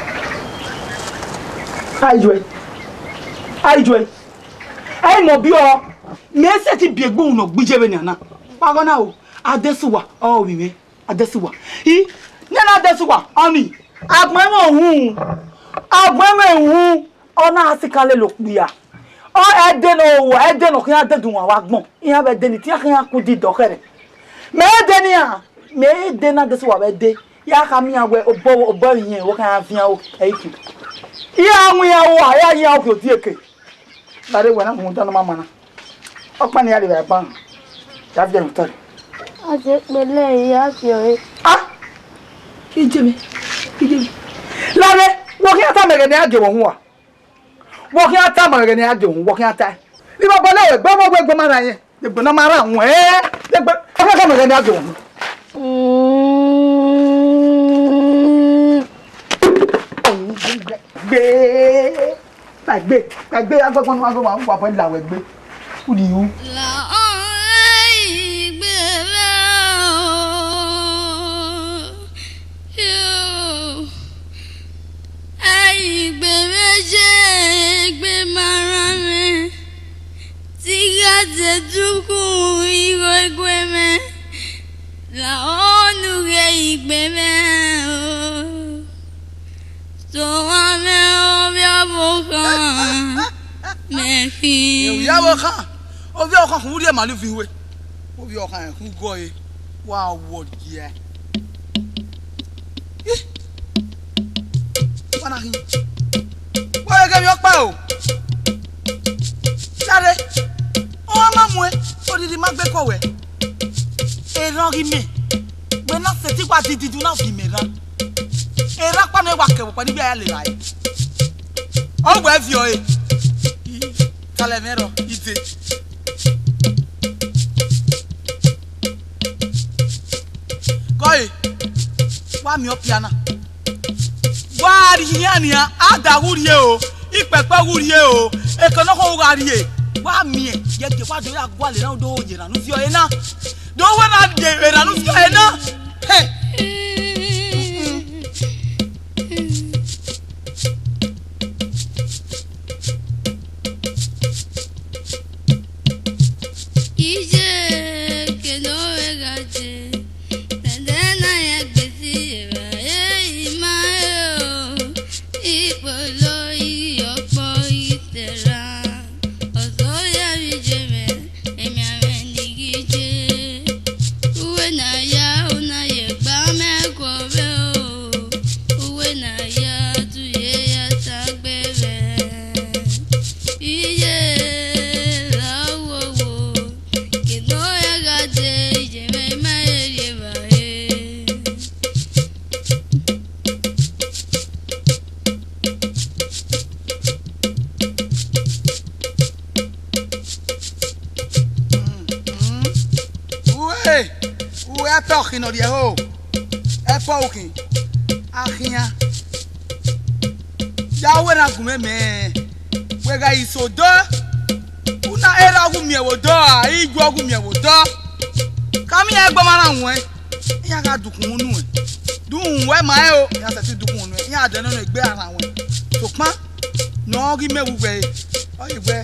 Aijue. Aijue. Ai mọ biọ. Mẹ sẹtin biẹ egbe unu ne ọ gbe iye vbenian na. Wa gha na o. Adesuwa, ọ vbe mwẹ. Adesuwa. I, nene Adesuwa, ọnii, agbọn ẹmwẹ uhunmwu, agbọn ẹmwẹ uhunmwu, ọ na sikan lele okpia. Ọ ẹdẹ ne ọ, ẹdẹ ne ọ khian dẹdẹ uwan vbe agbọn, iran vbe ẹdẹ ni, te iran khian ku di dọ khẹrẹ. Mẹ ẹdẹ nian, mẹ ẹdẹ ne Adesuwa vbe ẹdẹ, ya khama iran wẹ obọ, obọ ẹre iran, wẹ ọ khian vian aro ẹre ikhin. Iran winna aro, a ya yin aro ke odieke. Lare wẹ na mu dan ne ọ ma ma na. Ọkpa ne I ya rri vbe ẹban, ya viọ ẹre otọ rre. A dẹ kpẹlẹ, I ya viọ ẹre. Ah! Iye mwẹ, iye mwẹ. Lare, wẹ ọ khian tama ẹghẹ ne I ya gie mwẹ uhunmwu a? Wẹ ọ khian tama ẹghẹ ne I ya gie mwẹ uhunmwu, wẹ ọ khian tae. Ivbi ọgbẹlẹ wẹ, gbe ọmọ wẹ gbe ma rran yẹn. Egbe ne ọ ma rran wẹ, egbe, ọ khian tama ẹghẹ ne I ya gie mwẹ uhunmwu. Mm. Gbe. Kpaegbe, kpaegbe, agbọgbọn ne uwa gbe, wa bọ la wẹ gbe. Udi ru. La ọnrẹn igbe mwẹ o, yo. Aigbe mwẹ ye, egbe ma rran mwẹ. Te I gha zẹ dukhunmwu igho egbe mwẹ, la ọnrẹn igbe mwẹ o. Sẹ ọmwa mwẹ ovbi ọvbokhan, mẹ khin. Ovbi ọvbokhan, ovbi ọvbokhan khun vbe urhi ema lu vi hue. Ovbi ọvbokhan khun gọ ẹre, wa wọ giẹ. Ih! Wa na khin. Wa ghe ghe emwi ọkpa o. Lare, ọ ma muẹn, odidi ma gbe kọ wẹ. Erhan ghi mẹ, wẹ na sẹtin wa dididu na fi mẹ rran. Erhan ọkpa nẹ wa kẹ vbe ọkpa ni gbe a ya lele ẹre. Ọ wẹ viọ ẹre. Talẹ mwẹ rrọọ, I dee. Gọe, wa miẹn ọpia na. Wa rhie iran nian, ada ghu rrie o, ikpẹkpẹ ghu rrie o, eke nọkhọn u gha rrie. Wa miẹn, yẹ gie wa do ya gualọ erhan do ye erhan ne u viọ ẹre na. Do wẹ na ye erhan ne u viọ ẹre na. Hey! Iye ke ne ọ vbe gha je, ẹdẹ na ya gbe si evba, e ima re o, ikpolo i ọkpọ i terha, ọzọ ya vbe je mwẹ, emianmwẹ ni ghi je. Uwẹ ne a ya, u na ye gba mẹ guọghọ o, uwẹ ne a ya, tu ye ya ta gbe mwẹ. Iye ra wowo, ke ne ọ ya gha de, iye mwẹ ma rhie evbare. Uwe, uwe, ẹfẹ ọkhin ne ọ rhie ẹho, ẹfẹ ọkhin, a khian. Ya wẹ na gu mwẹ mẹ, wẹ gha iso dọ, u na erha ọghe miẹn vbe odọ a, ijuẹ ọghe miẹn vbe odọ. Awẹn, iran gha dukhunmwu nuẹn. Dukhunmwu wẹ ma rẹn o, iran sẹtin dukhunmwu nuẹn. Iran dẹ nọ ne egbe a rhan wẹn. Sokpan, ne ọ ghi mẹ vbe uwẹ re, ọ ye wẹ,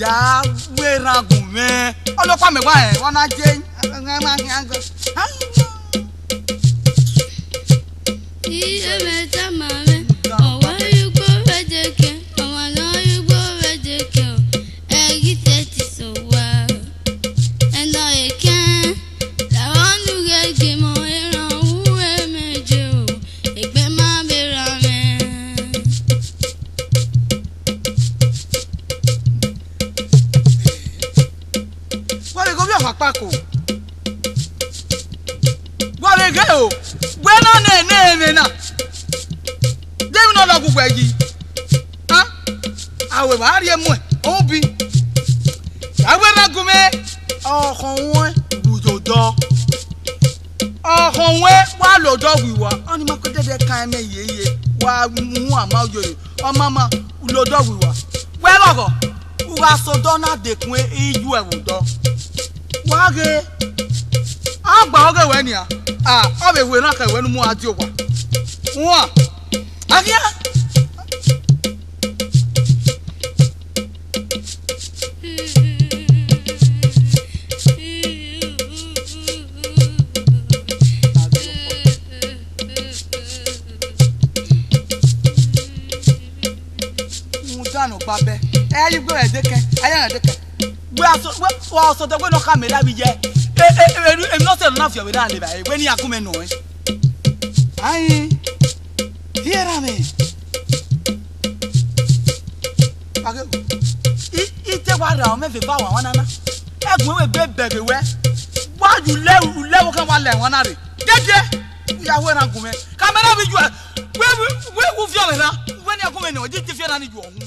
ya wẹ erhan gun mwẹ. Ọnọkpa mẹ wa rẹn, wa na je, ma khian gọ. Iye mwẹ tama mwẹ, ọwa ye ugbo vbe deke, ọmwa ne ọ ye ugbo vbe deke o, ẹ ghi sẹtin sẹ owa. Ẹna ekẹn, lahọ ne u ghẹ gie mọ erhan ru ẹmwẹ je o, egbe ma vbe rran mwẹ. Wa vbe ghe ovbi ọmwa kpako. Wa vbe ghe o, wẹ na nẹ ne ẹmwẹ na. De emwi ne ọ lọghọ uwẹ yi? A, a wẹ vbe a rhie muẹn, ọ bi. A wẹ na gu mwẹ, ọkhọn ruẹn vbe odọ. Ọkhọn ruẹn wa lodọ wiwa, ọnii ma kue dẹdẹ kan ẹmwẹ yeye, wa mu ama oyoro, ọ ma ma lodọ wiwa. Wẹ ghọghọ, u gha sẹ odọ na dekun iyu ẹvbo odọ. Wa ghe, a gba ọghe wẹ nian, a, ọ vbe werriegbe wẹ ne u mu a die owa. Wan, a khian. Rhunmwuda ne ọ gba bẹ, ẹ i gbe ẹre dekẹn, ẹ i ya ẹre dekẹn. Wẹ a sọ, wẹ, wa sọ dẹ wẹ ne ọ khama erha vbe iye. E, e, e, emwi ne ọ sẹ ne ọ na viọ vbe erha levba ẹre, wẹ ne iran gu mwẹ nọ ẹn. Ain, rhie erha mwẹ. Ake, I, I te wa ra ọmọ ẹvbo eva wanwan nana. Ẹgun ẹvbo egbe bẹghe wẹ. Wa ye ulẹ, ulẹ vbe okhan wa la ẹmwẹ na rre. Dede, u ya hu erhan gu mwẹ. Khama erha vbe iye. Wẹ, wẹ, wẹ, u viọ mwẹ na. Wẹ ne iran gu mwẹ nọ, di te fi erha ni yu ọhun.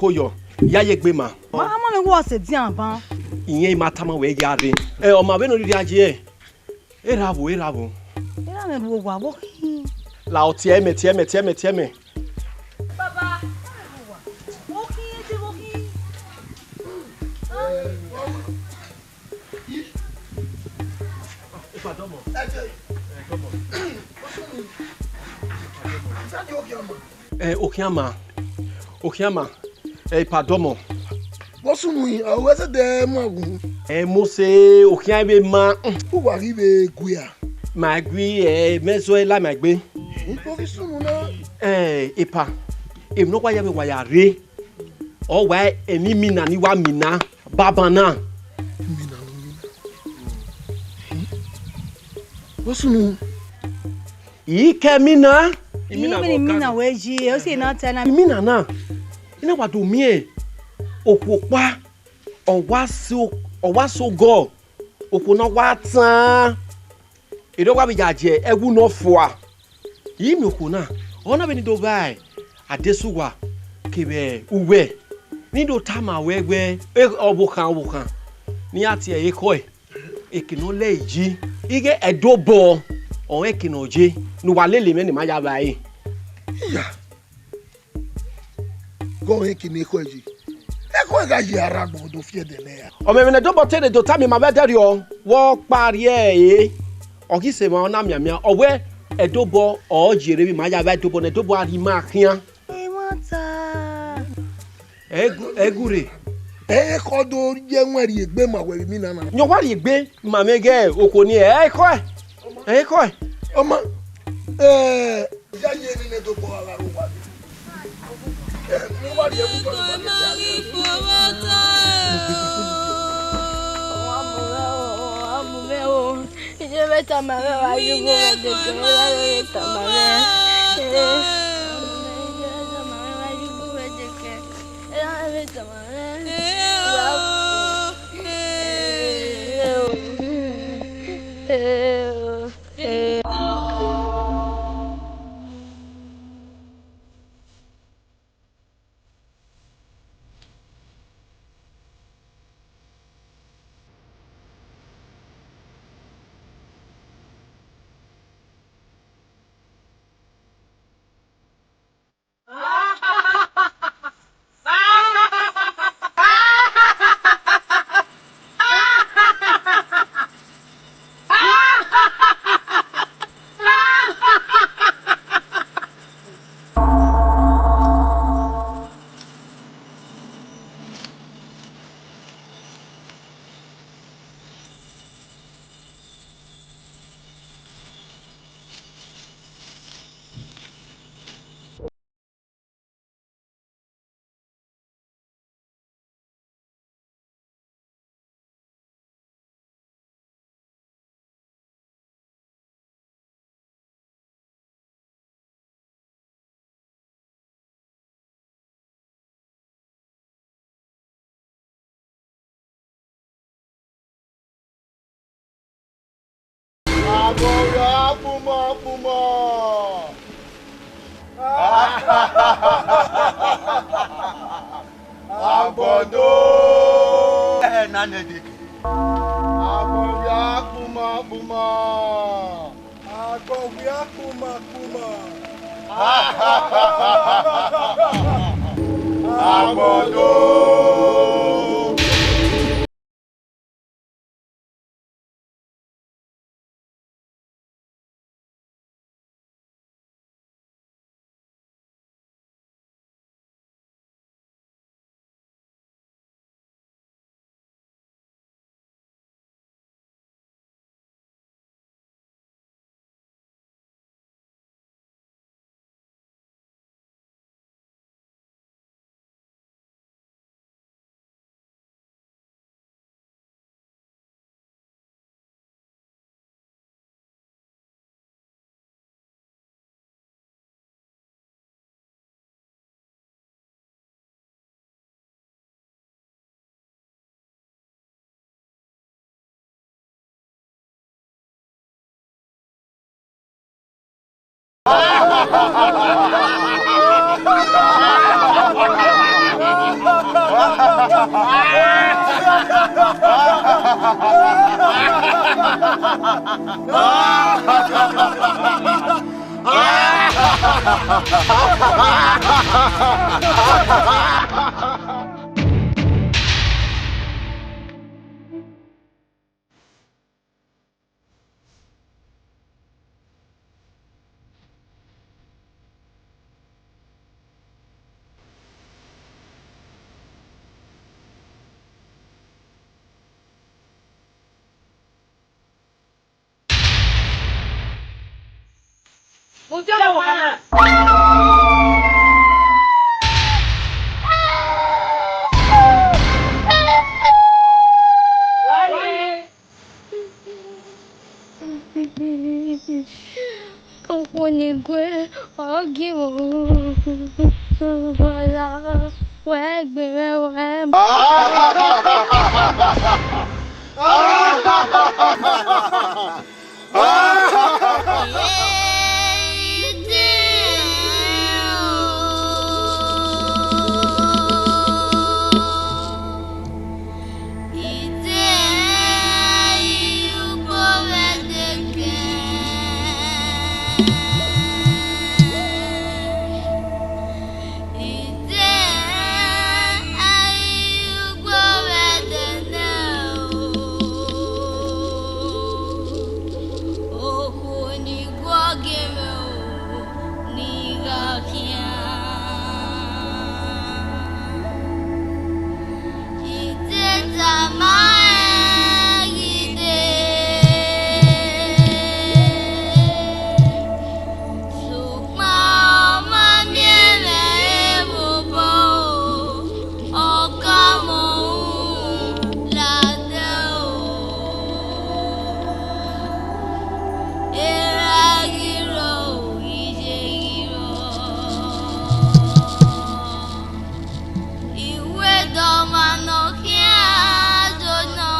Oyọ, ya ye egbe ma. Ma ma mẹ wọ sẹ dian ban. Iyẹn I ma tama wẹ ya rre. Ẹ, ọ ma vbene ọ rhirhi a ye. Erha vbo, erha vbo. Erha mwẹ ru owa vbo khin. La ọ tie mẹ, tie mẹ, tie mẹ, tie mẹ. Baba, vbo khin, ede vbo khin. Ẹ, okhian ma, okhian ma, ẹ, ipa dọmọ. Vbọ sunu hin, a ru ẹzẹdẹ mu awu. Ẹ, Mose, okhian vbe ma. Uwa ghi vbe gu a? Ma gu, ẹ, mẹ zọ la ma egbe. Vbọ ghi sunu na? Ẹ, epa, emwi ne ọ wa ya vbe wa ya rre. Ọ wa emwi mina ni wa mina, banbanna. Mina ne u mina. Vbọ sunu? I ke mina. Imina vbe imina wẹ yi, ọ si na ta na. Imina na, I na wa do miẹn okhuo ọkpa, ọ wa so, ọ wa so gọ, okhuo na wa tan. Erha wa vbe ya je ẹwu ne ọ fua. I miẹn okhuo na, ọ na vbe ni do vba adesuwa kevbe uwẹ, ni do tama wẹ wẹ, e, ọvbokhan, ọvbokhan, ne iran tie ẹre ekhọe, eke ne ọ lẹ yi, ighẹ Ẹdobọ ọrẹn eke ne ọ ye, ne uwa lele mwẹ ne ima ya vba ẹre. Iya, ghe ọrẹn eke ne ekhọe ye, ekhọe gha ye arra agbọn do fi ẹdẹ nẹ ra? Ọ mwẹ emwi ne Ẹdobọ te rre do tama ima vbe ẹdẹrriọ, vbe ọkpa rrie ẹre, ọ ghi sẹ emwa ọ na mianmian, ọ wẹ Ẹdobọ ọ ye rre vbe ima ya vba Ẹdobọ ne Ẹdobọ a rhie ima khian. Ẹmwata. Ẹ gu-, ẹ gu rre. Ẹ khọ do ye ẹwẹn rhie egbe ma wẹ vbe imina na. Yẹn ọ wa rhie egbe ma mwẹ ighẹ okhuo ni, ẹ i khọe. Ẹ i khọe. Ọ ma, ẹ, ya ye emwi ne Ẹdobọ gha ru owa ni. Ẹ, ne uwa rhie ẹwu tọ ne uwa rhie ẹwu. Iye vbe tama mwẹ wa ye uwu mwẹ dede, iye vbe tama mwẹ. Iye vbe tama mwẹ wa ye uwu mwẹ dede, iye vbe tama mwẹ. Agbọn vbe akpuma kpuma. Agbọn do. Ẹ na nẹ dede. Agbọn vbe akpuma kpuma. Agbọn vbe akpuma kpuma. Agbọn do. Okhuo ni gue, ọ gie mwẹ o. Wẹ gbe mwẹ, wẹ. Okhuo ni gue ọ gie mwẹ o, ne I gha khian. I te tama ẹn ghi dee, sokpan ọ ma miẹn mwẹ vbe obọ o, ọ ka mọ uhunmwu ladian o. Erha ghi rrọọ, iye ghi rrọọ. Iwẹdẹ ọmwa ne ọ khian do nọ.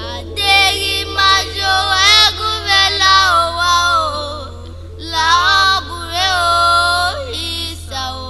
Adeghẹ ima ye owa ẹguvbe la owa o, la ọ bu re o, isa o.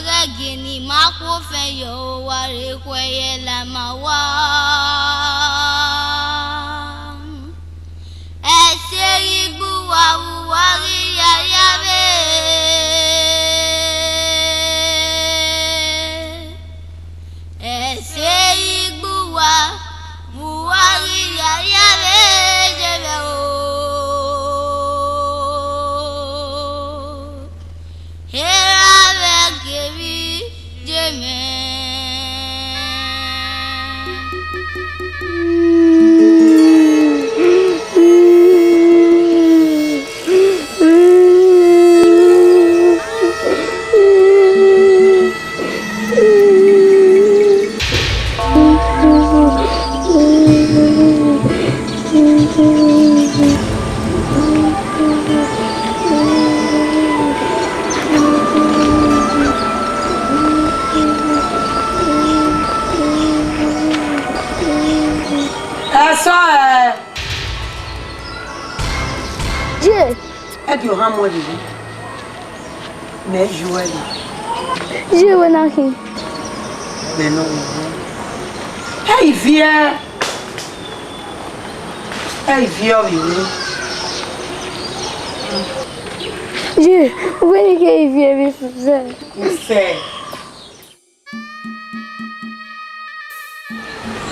Ẹghẹ gie ne ima khuofẹn yọ, wa rhe khuẹ ye la ma wa. Ẹse ghi gbe uwa vbe uwa ghi ya ya vbe. Ẹse ghi gbe uwa vbe uwa ghi ya ya vbe ye vbe o. Erha vbe gie vbe ye mwẹ. Ẹsọe. Ye. Ẹ gie ohan mu ẹvbo. Mẹ ju ẹre. Ye, wẹ na khin. Mẹ nọ wẹ. Ẹ i viẹ. Ẹ i viẹ ọvbi wẹ. Ye, wẹ ni ke i viẹ vbe fẹ. Fẹ.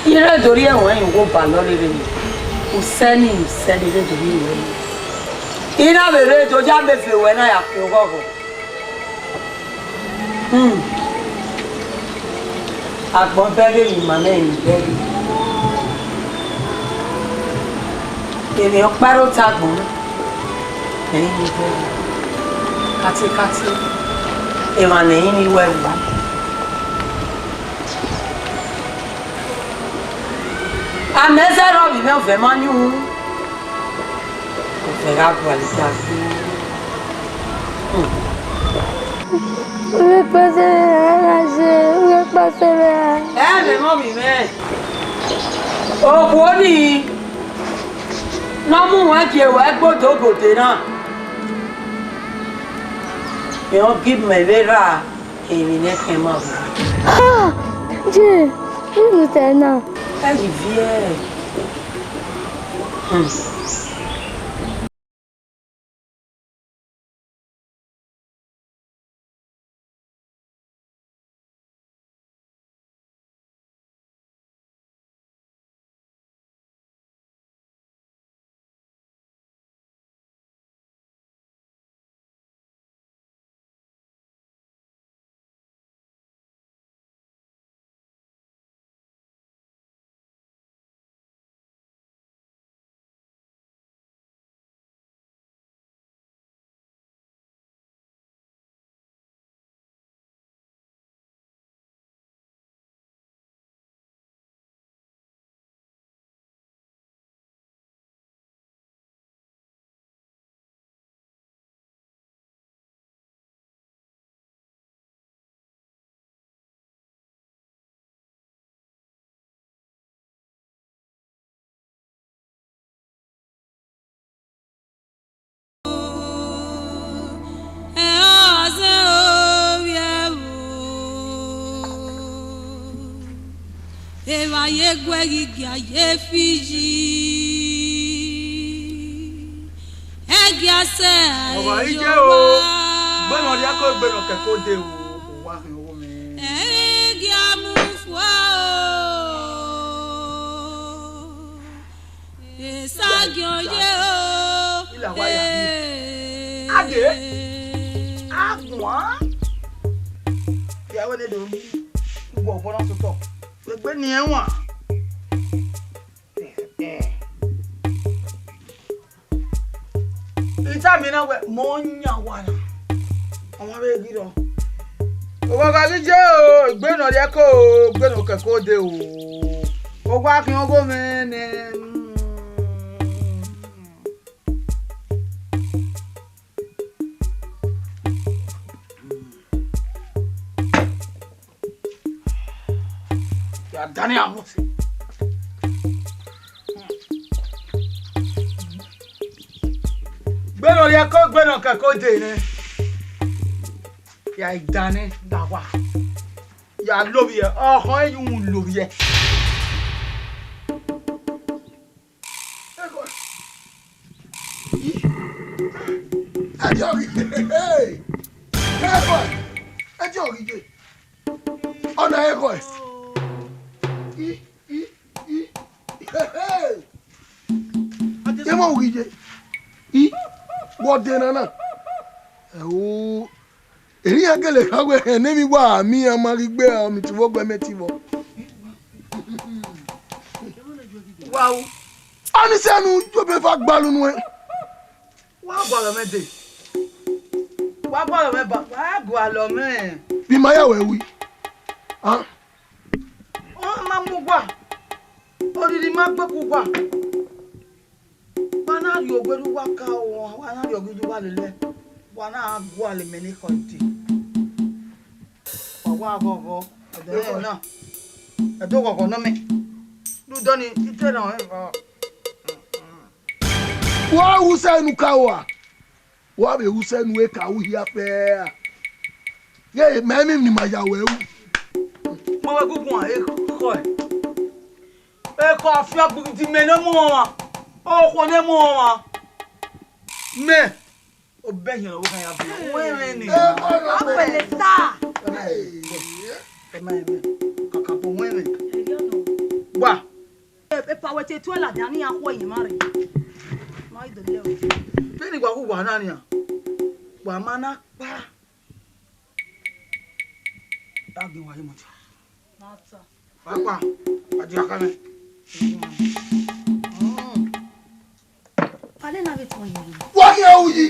I rre do rhie ruẹn yin uwu obalọ rere ni, usẹ ni, usẹ ni rre do rhie ruẹn yin. I na vbe rre do ya mẹ eve ruẹ na ya khin oghọghọ. Hmm. Agbọn bẹghe ne ima mwẹ rin bẹghe. Emwi ọkpa rre ota agbọn na, mẹ i rin bẹghe. Katekate, emwa ne I rin vbe uwẹ vbe. A mẹ zẹ rrọọ vbe imẹ ọvẹ ma yin uhunmwu. Ọvẹ gha gualọ gba gbe. Hmm. Ure kpẹsẹ vbe ra na ye, ure kpẹsẹ vbe ra. Ẹ mẹ mọ vbe imẹ. Okhuo nii, ne ọ mu ruẹn gie ruẹ gbe odogode na. Rẹn ọ gie mẹ vbe rra emwi ne ẹkẹn ma vbo. Ah! Ye, vbene u ta na? Ẹ ghi viẹ. Hmm. Evba ye guẹ ghi gia ye Fiji. Ẹgia sẹ Ọba ije o, gbe ne ọ rhia ko gbe ne ọ kẹko de o, owa khin owo mwẹ. Ẹgia mu fua o. Esagiẹn ye o. Ila wa ya ni. Ade. Aguan. Ya wẹ ne do yi. Ugbọ bọ na totọ. Egbe ni ẹwaẹn. I tama na wẹ, mọ yan owa na. Ọmwa vbe ghi rrọọ. Owa gha ghi je o, egbe ne ọ rhia ko o, egbe ne ọ kẹko de o. Owa khian ọgho mwẹ nẹ. Ya Daniel Amosi. Gbe ne ọ rhia ko, gbe ne ọ kẹko de nẹ. Ya da nẹ, da wa. Ya lovbiẹ, ọhọn, e yu mu lovbiẹ. Ẹdẹ ọghe, ẹdẹ ọghe ye. Ọna ekhọe. I, i, i. Emọ ghi ye. I, wọ de nana. Ẹo. Erriọ iran gele kha wẹ, ẹhẹn, ne emwi wa miẹn ma ghi gbe ọmọ tivọ gbe ẹmwẹ tivọ. Wa ru. Ọnii sẹ ne u yo obọ eva gbalọ nuẹn. Wa gualọ mwẹ dee. Wa gualọ mwẹ ba, wa gualọ mwẹ. Vbe ima ya wẹ ru? A? Ọ ma mu uwa. Oriri ma gbe ku uwa. Wa na rhie owe rre uwa ka o, wa na rhie owe rre uwa lele. Wa na gualọ mẹ ne ekhọe dee. Wa wa ghọghọ, ẹdẹ na. Ẹdẹ ghọghọ nọ mẹ. Rhunmwuda ọnii, I te rẹn ọnrẹn vbọ. Wa ru sẹ ne u ka rua. Wa vbe ru sẹ ne u ka ru hia fẹ ra? Ye ma emwi ne ima ya wẹ ru. Mo wẹ guguan ekhọe. Ekhọe afiangbe gidi mẹ ne mu ọmwa. Okhuo ne mu ọmwa. Mẹ. Obẹ hiẹn ọvbokhan ya viọ. Wẹ mwẹ ni. Apele sa. Ẹ ma, ẹ ma, kakabọ wẹ mwẹ. Wa. Epa wẹ te tuẹ ladian ne iran khuẹ emwa rre. Ma i do lẹ o. Vbene wa wu wa na nian, wa ma na kpa. Da gbe wa ye mọdia. Wa kpa, wa dia ka mẹ. Wa khian uyi.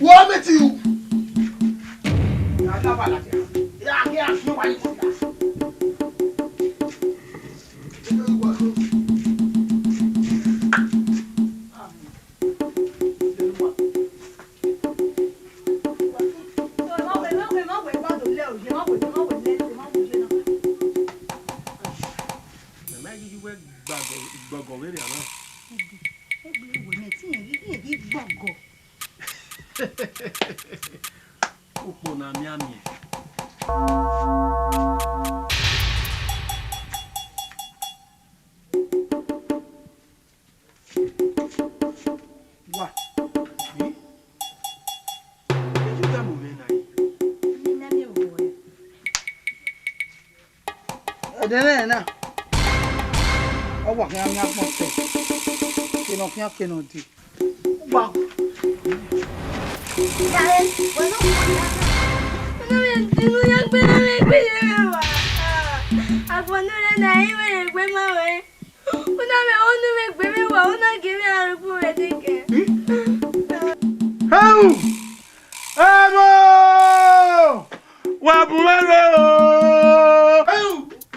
Wa mẹ ti ru. Mẹ ma ghi ye uwẹ gbọgọ vberriọ na. Egbe, egbe, wẹ mẹ te irẹn ghi, irẹn ghi gbọgọ. Ukpo na mianmian. Wa. Hmm? Eyi da mu mwẹ na yi. Ẹdẹ nẹ na, ọ wa khian miẹn agbọn sẹ, ke ne ọ khian ke ne ọ dee. Wa. Agbọn ne u rre na, I wẹ egbe ma ruẹ. Una mwẹ unu mwẹ egbe mwẹ wa, una gie mwẹ arhukpu mwẹ deke. Heu! Ẹmwẹ! Wa bu mwẹ rre o! Heu!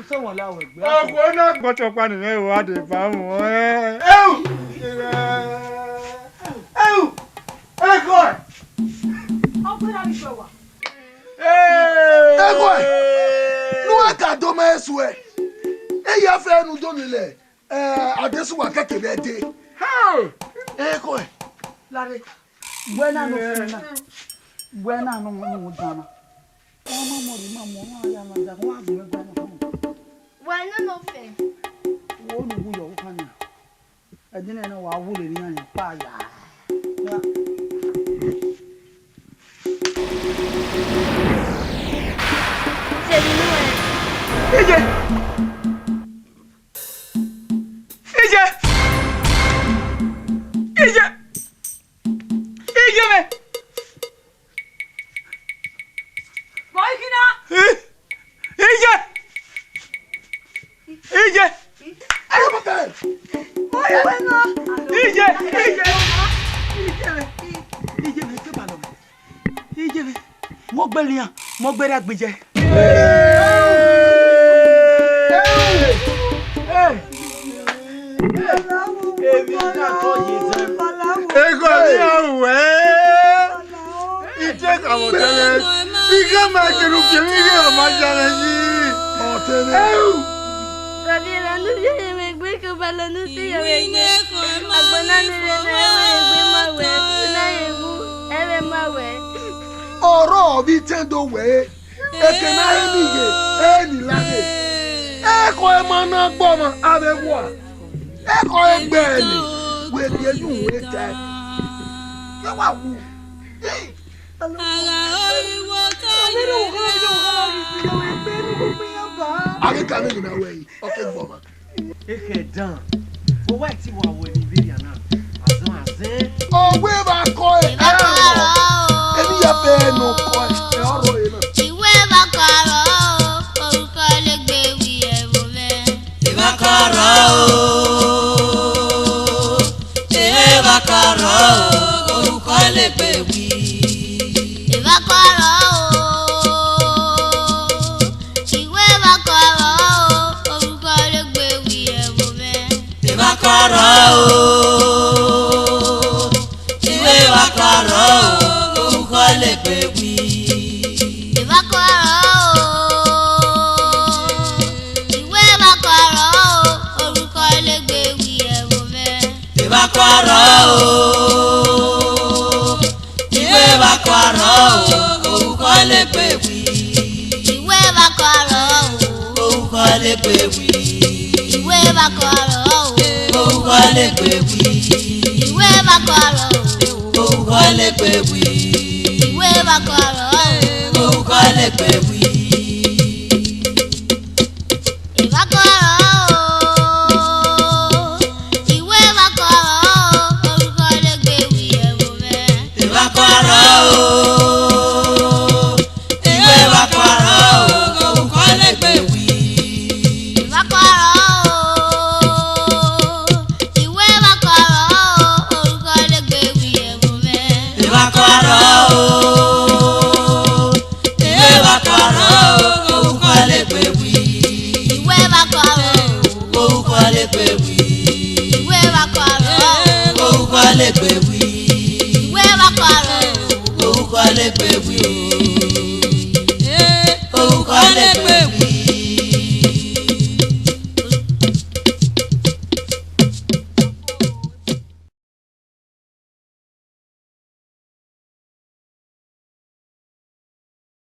Ọghuẹ na gbọtọ ọkpa ne mwẹ ru a deba mu ẹn. Eu! Eu! Ekhọe! Ekhọe! Ne uwẹ ka do ma suẹ, eya fẹ ne u do lele, eh, adesuwa kẹkẹ vbe ẹdẹ. Ekhọe! Lare. Wẹ na nọ fẹn na. Wẹ na nọ mu dan na. Ọ ma mọ rhie, ma mọ, ọ ma ya ma da, wa gu mẹ gua na. Wa nọ nọ fẹn. Wo nu wu yọ, wo kan nia. Ẹdẹ nẹ na wa wu lele iran nia kpa ya. Ya. Sẹvbe unu ẹre. Iye! Iye! Iye! Iye mwẹ! Bọ ikina. I-, iye! Iye! Oya wẹ nọ. Iye! Iye! Iye mwẹ! Iye mwẹ! Iye mwẹ! Iye mwẹ! Mọ gbe rian, mọ gbe ra gbe iye. Hey! Hey! Emwi na tọ ye zẹ. Ekhọe ne iran ru ẹre. I te ka vbe ọtẹn mwẹ. I gha ma kere uki emwi ghe ọ ma ya mwẹ yi. Ọtẹn mwẹ. Rọvie ra ne u viọ ye mwẹ egbe, ke obalọ ne u te ye mwẹ egbe. Agbọn na ne u rre na, ẹ i mwẹ egbe ma wẹ, u na ye mu, ẹ i mwẹ ma wẹ. Ọrọ vbe itẹn do wẹ ẹre, eke ne a he ni ye, ẹre ni la ghe. Ekhọe ma na gbe ọmwa avbe ẹghua, ekhọe gbe ẹre ni, wẹ rhie ye uhunmwu tae. Ye wa wu. Agha ọre iwo ka ye. A ghi ka vbe emwi na wẹ yi, ọ ke gbe ọmwa. Ekhẹ dan, ọ wa ti wa wẹ ne I vberriọ na, azẹn azẹn. Ọ wẹ vbe akọ ẹre, emwi ya bẹẹ ne ọ kọ ẹre, ọ rrọọ ẹre na. Iwe vbe akọ rrọọ, orukọ legbe wi ẹvbo mwẹ. Evba kọrọ o, evba kọrọ o, orukọ legbe wi. Evba kọrọ o, iwe vbe akọ rrọọ, orukọ legbe wi ẹvbo mwẹ. Evba kọrọ o, iwe vbe akọ rrọọ, orukọ legbe wi. Evba kọrọ o, iwe vbe akọ rrọọ, orukọ legbe wi ẹvbo mwẹ. Evba kọrọ o, iwe vbe akọ rrọọ, orukọ legbe wi. Iwe vbe akọ rrọọ, orukọ legbe wi. Iwe vbe akọ rrọọ, orukọ legbe wi. Iwe vbe akọ rrọọ, orukọ legbe wi. Iwe vbe akọ rrọọ, orukọ legbe wi. Evba kọrọ o, iwe vbe akọ rrọọ, orukọ legbe wi ẹvbo mwẹ. Evba kọrọ o, iwe vbe akọ rrọọ, orukọ legbe wi. Evba kọrọ o, iwe vbe akọ rrọọ, orukọ legbe wi ẹvbo mwẹ. Evba kọrọ o, iwe vbe akọ rrọọ, orukọ legbe wi. Iwe vbe akọ rrọọ, orukọ legbe wi. Iwe vbe akọ rrọọ, orukọ legbe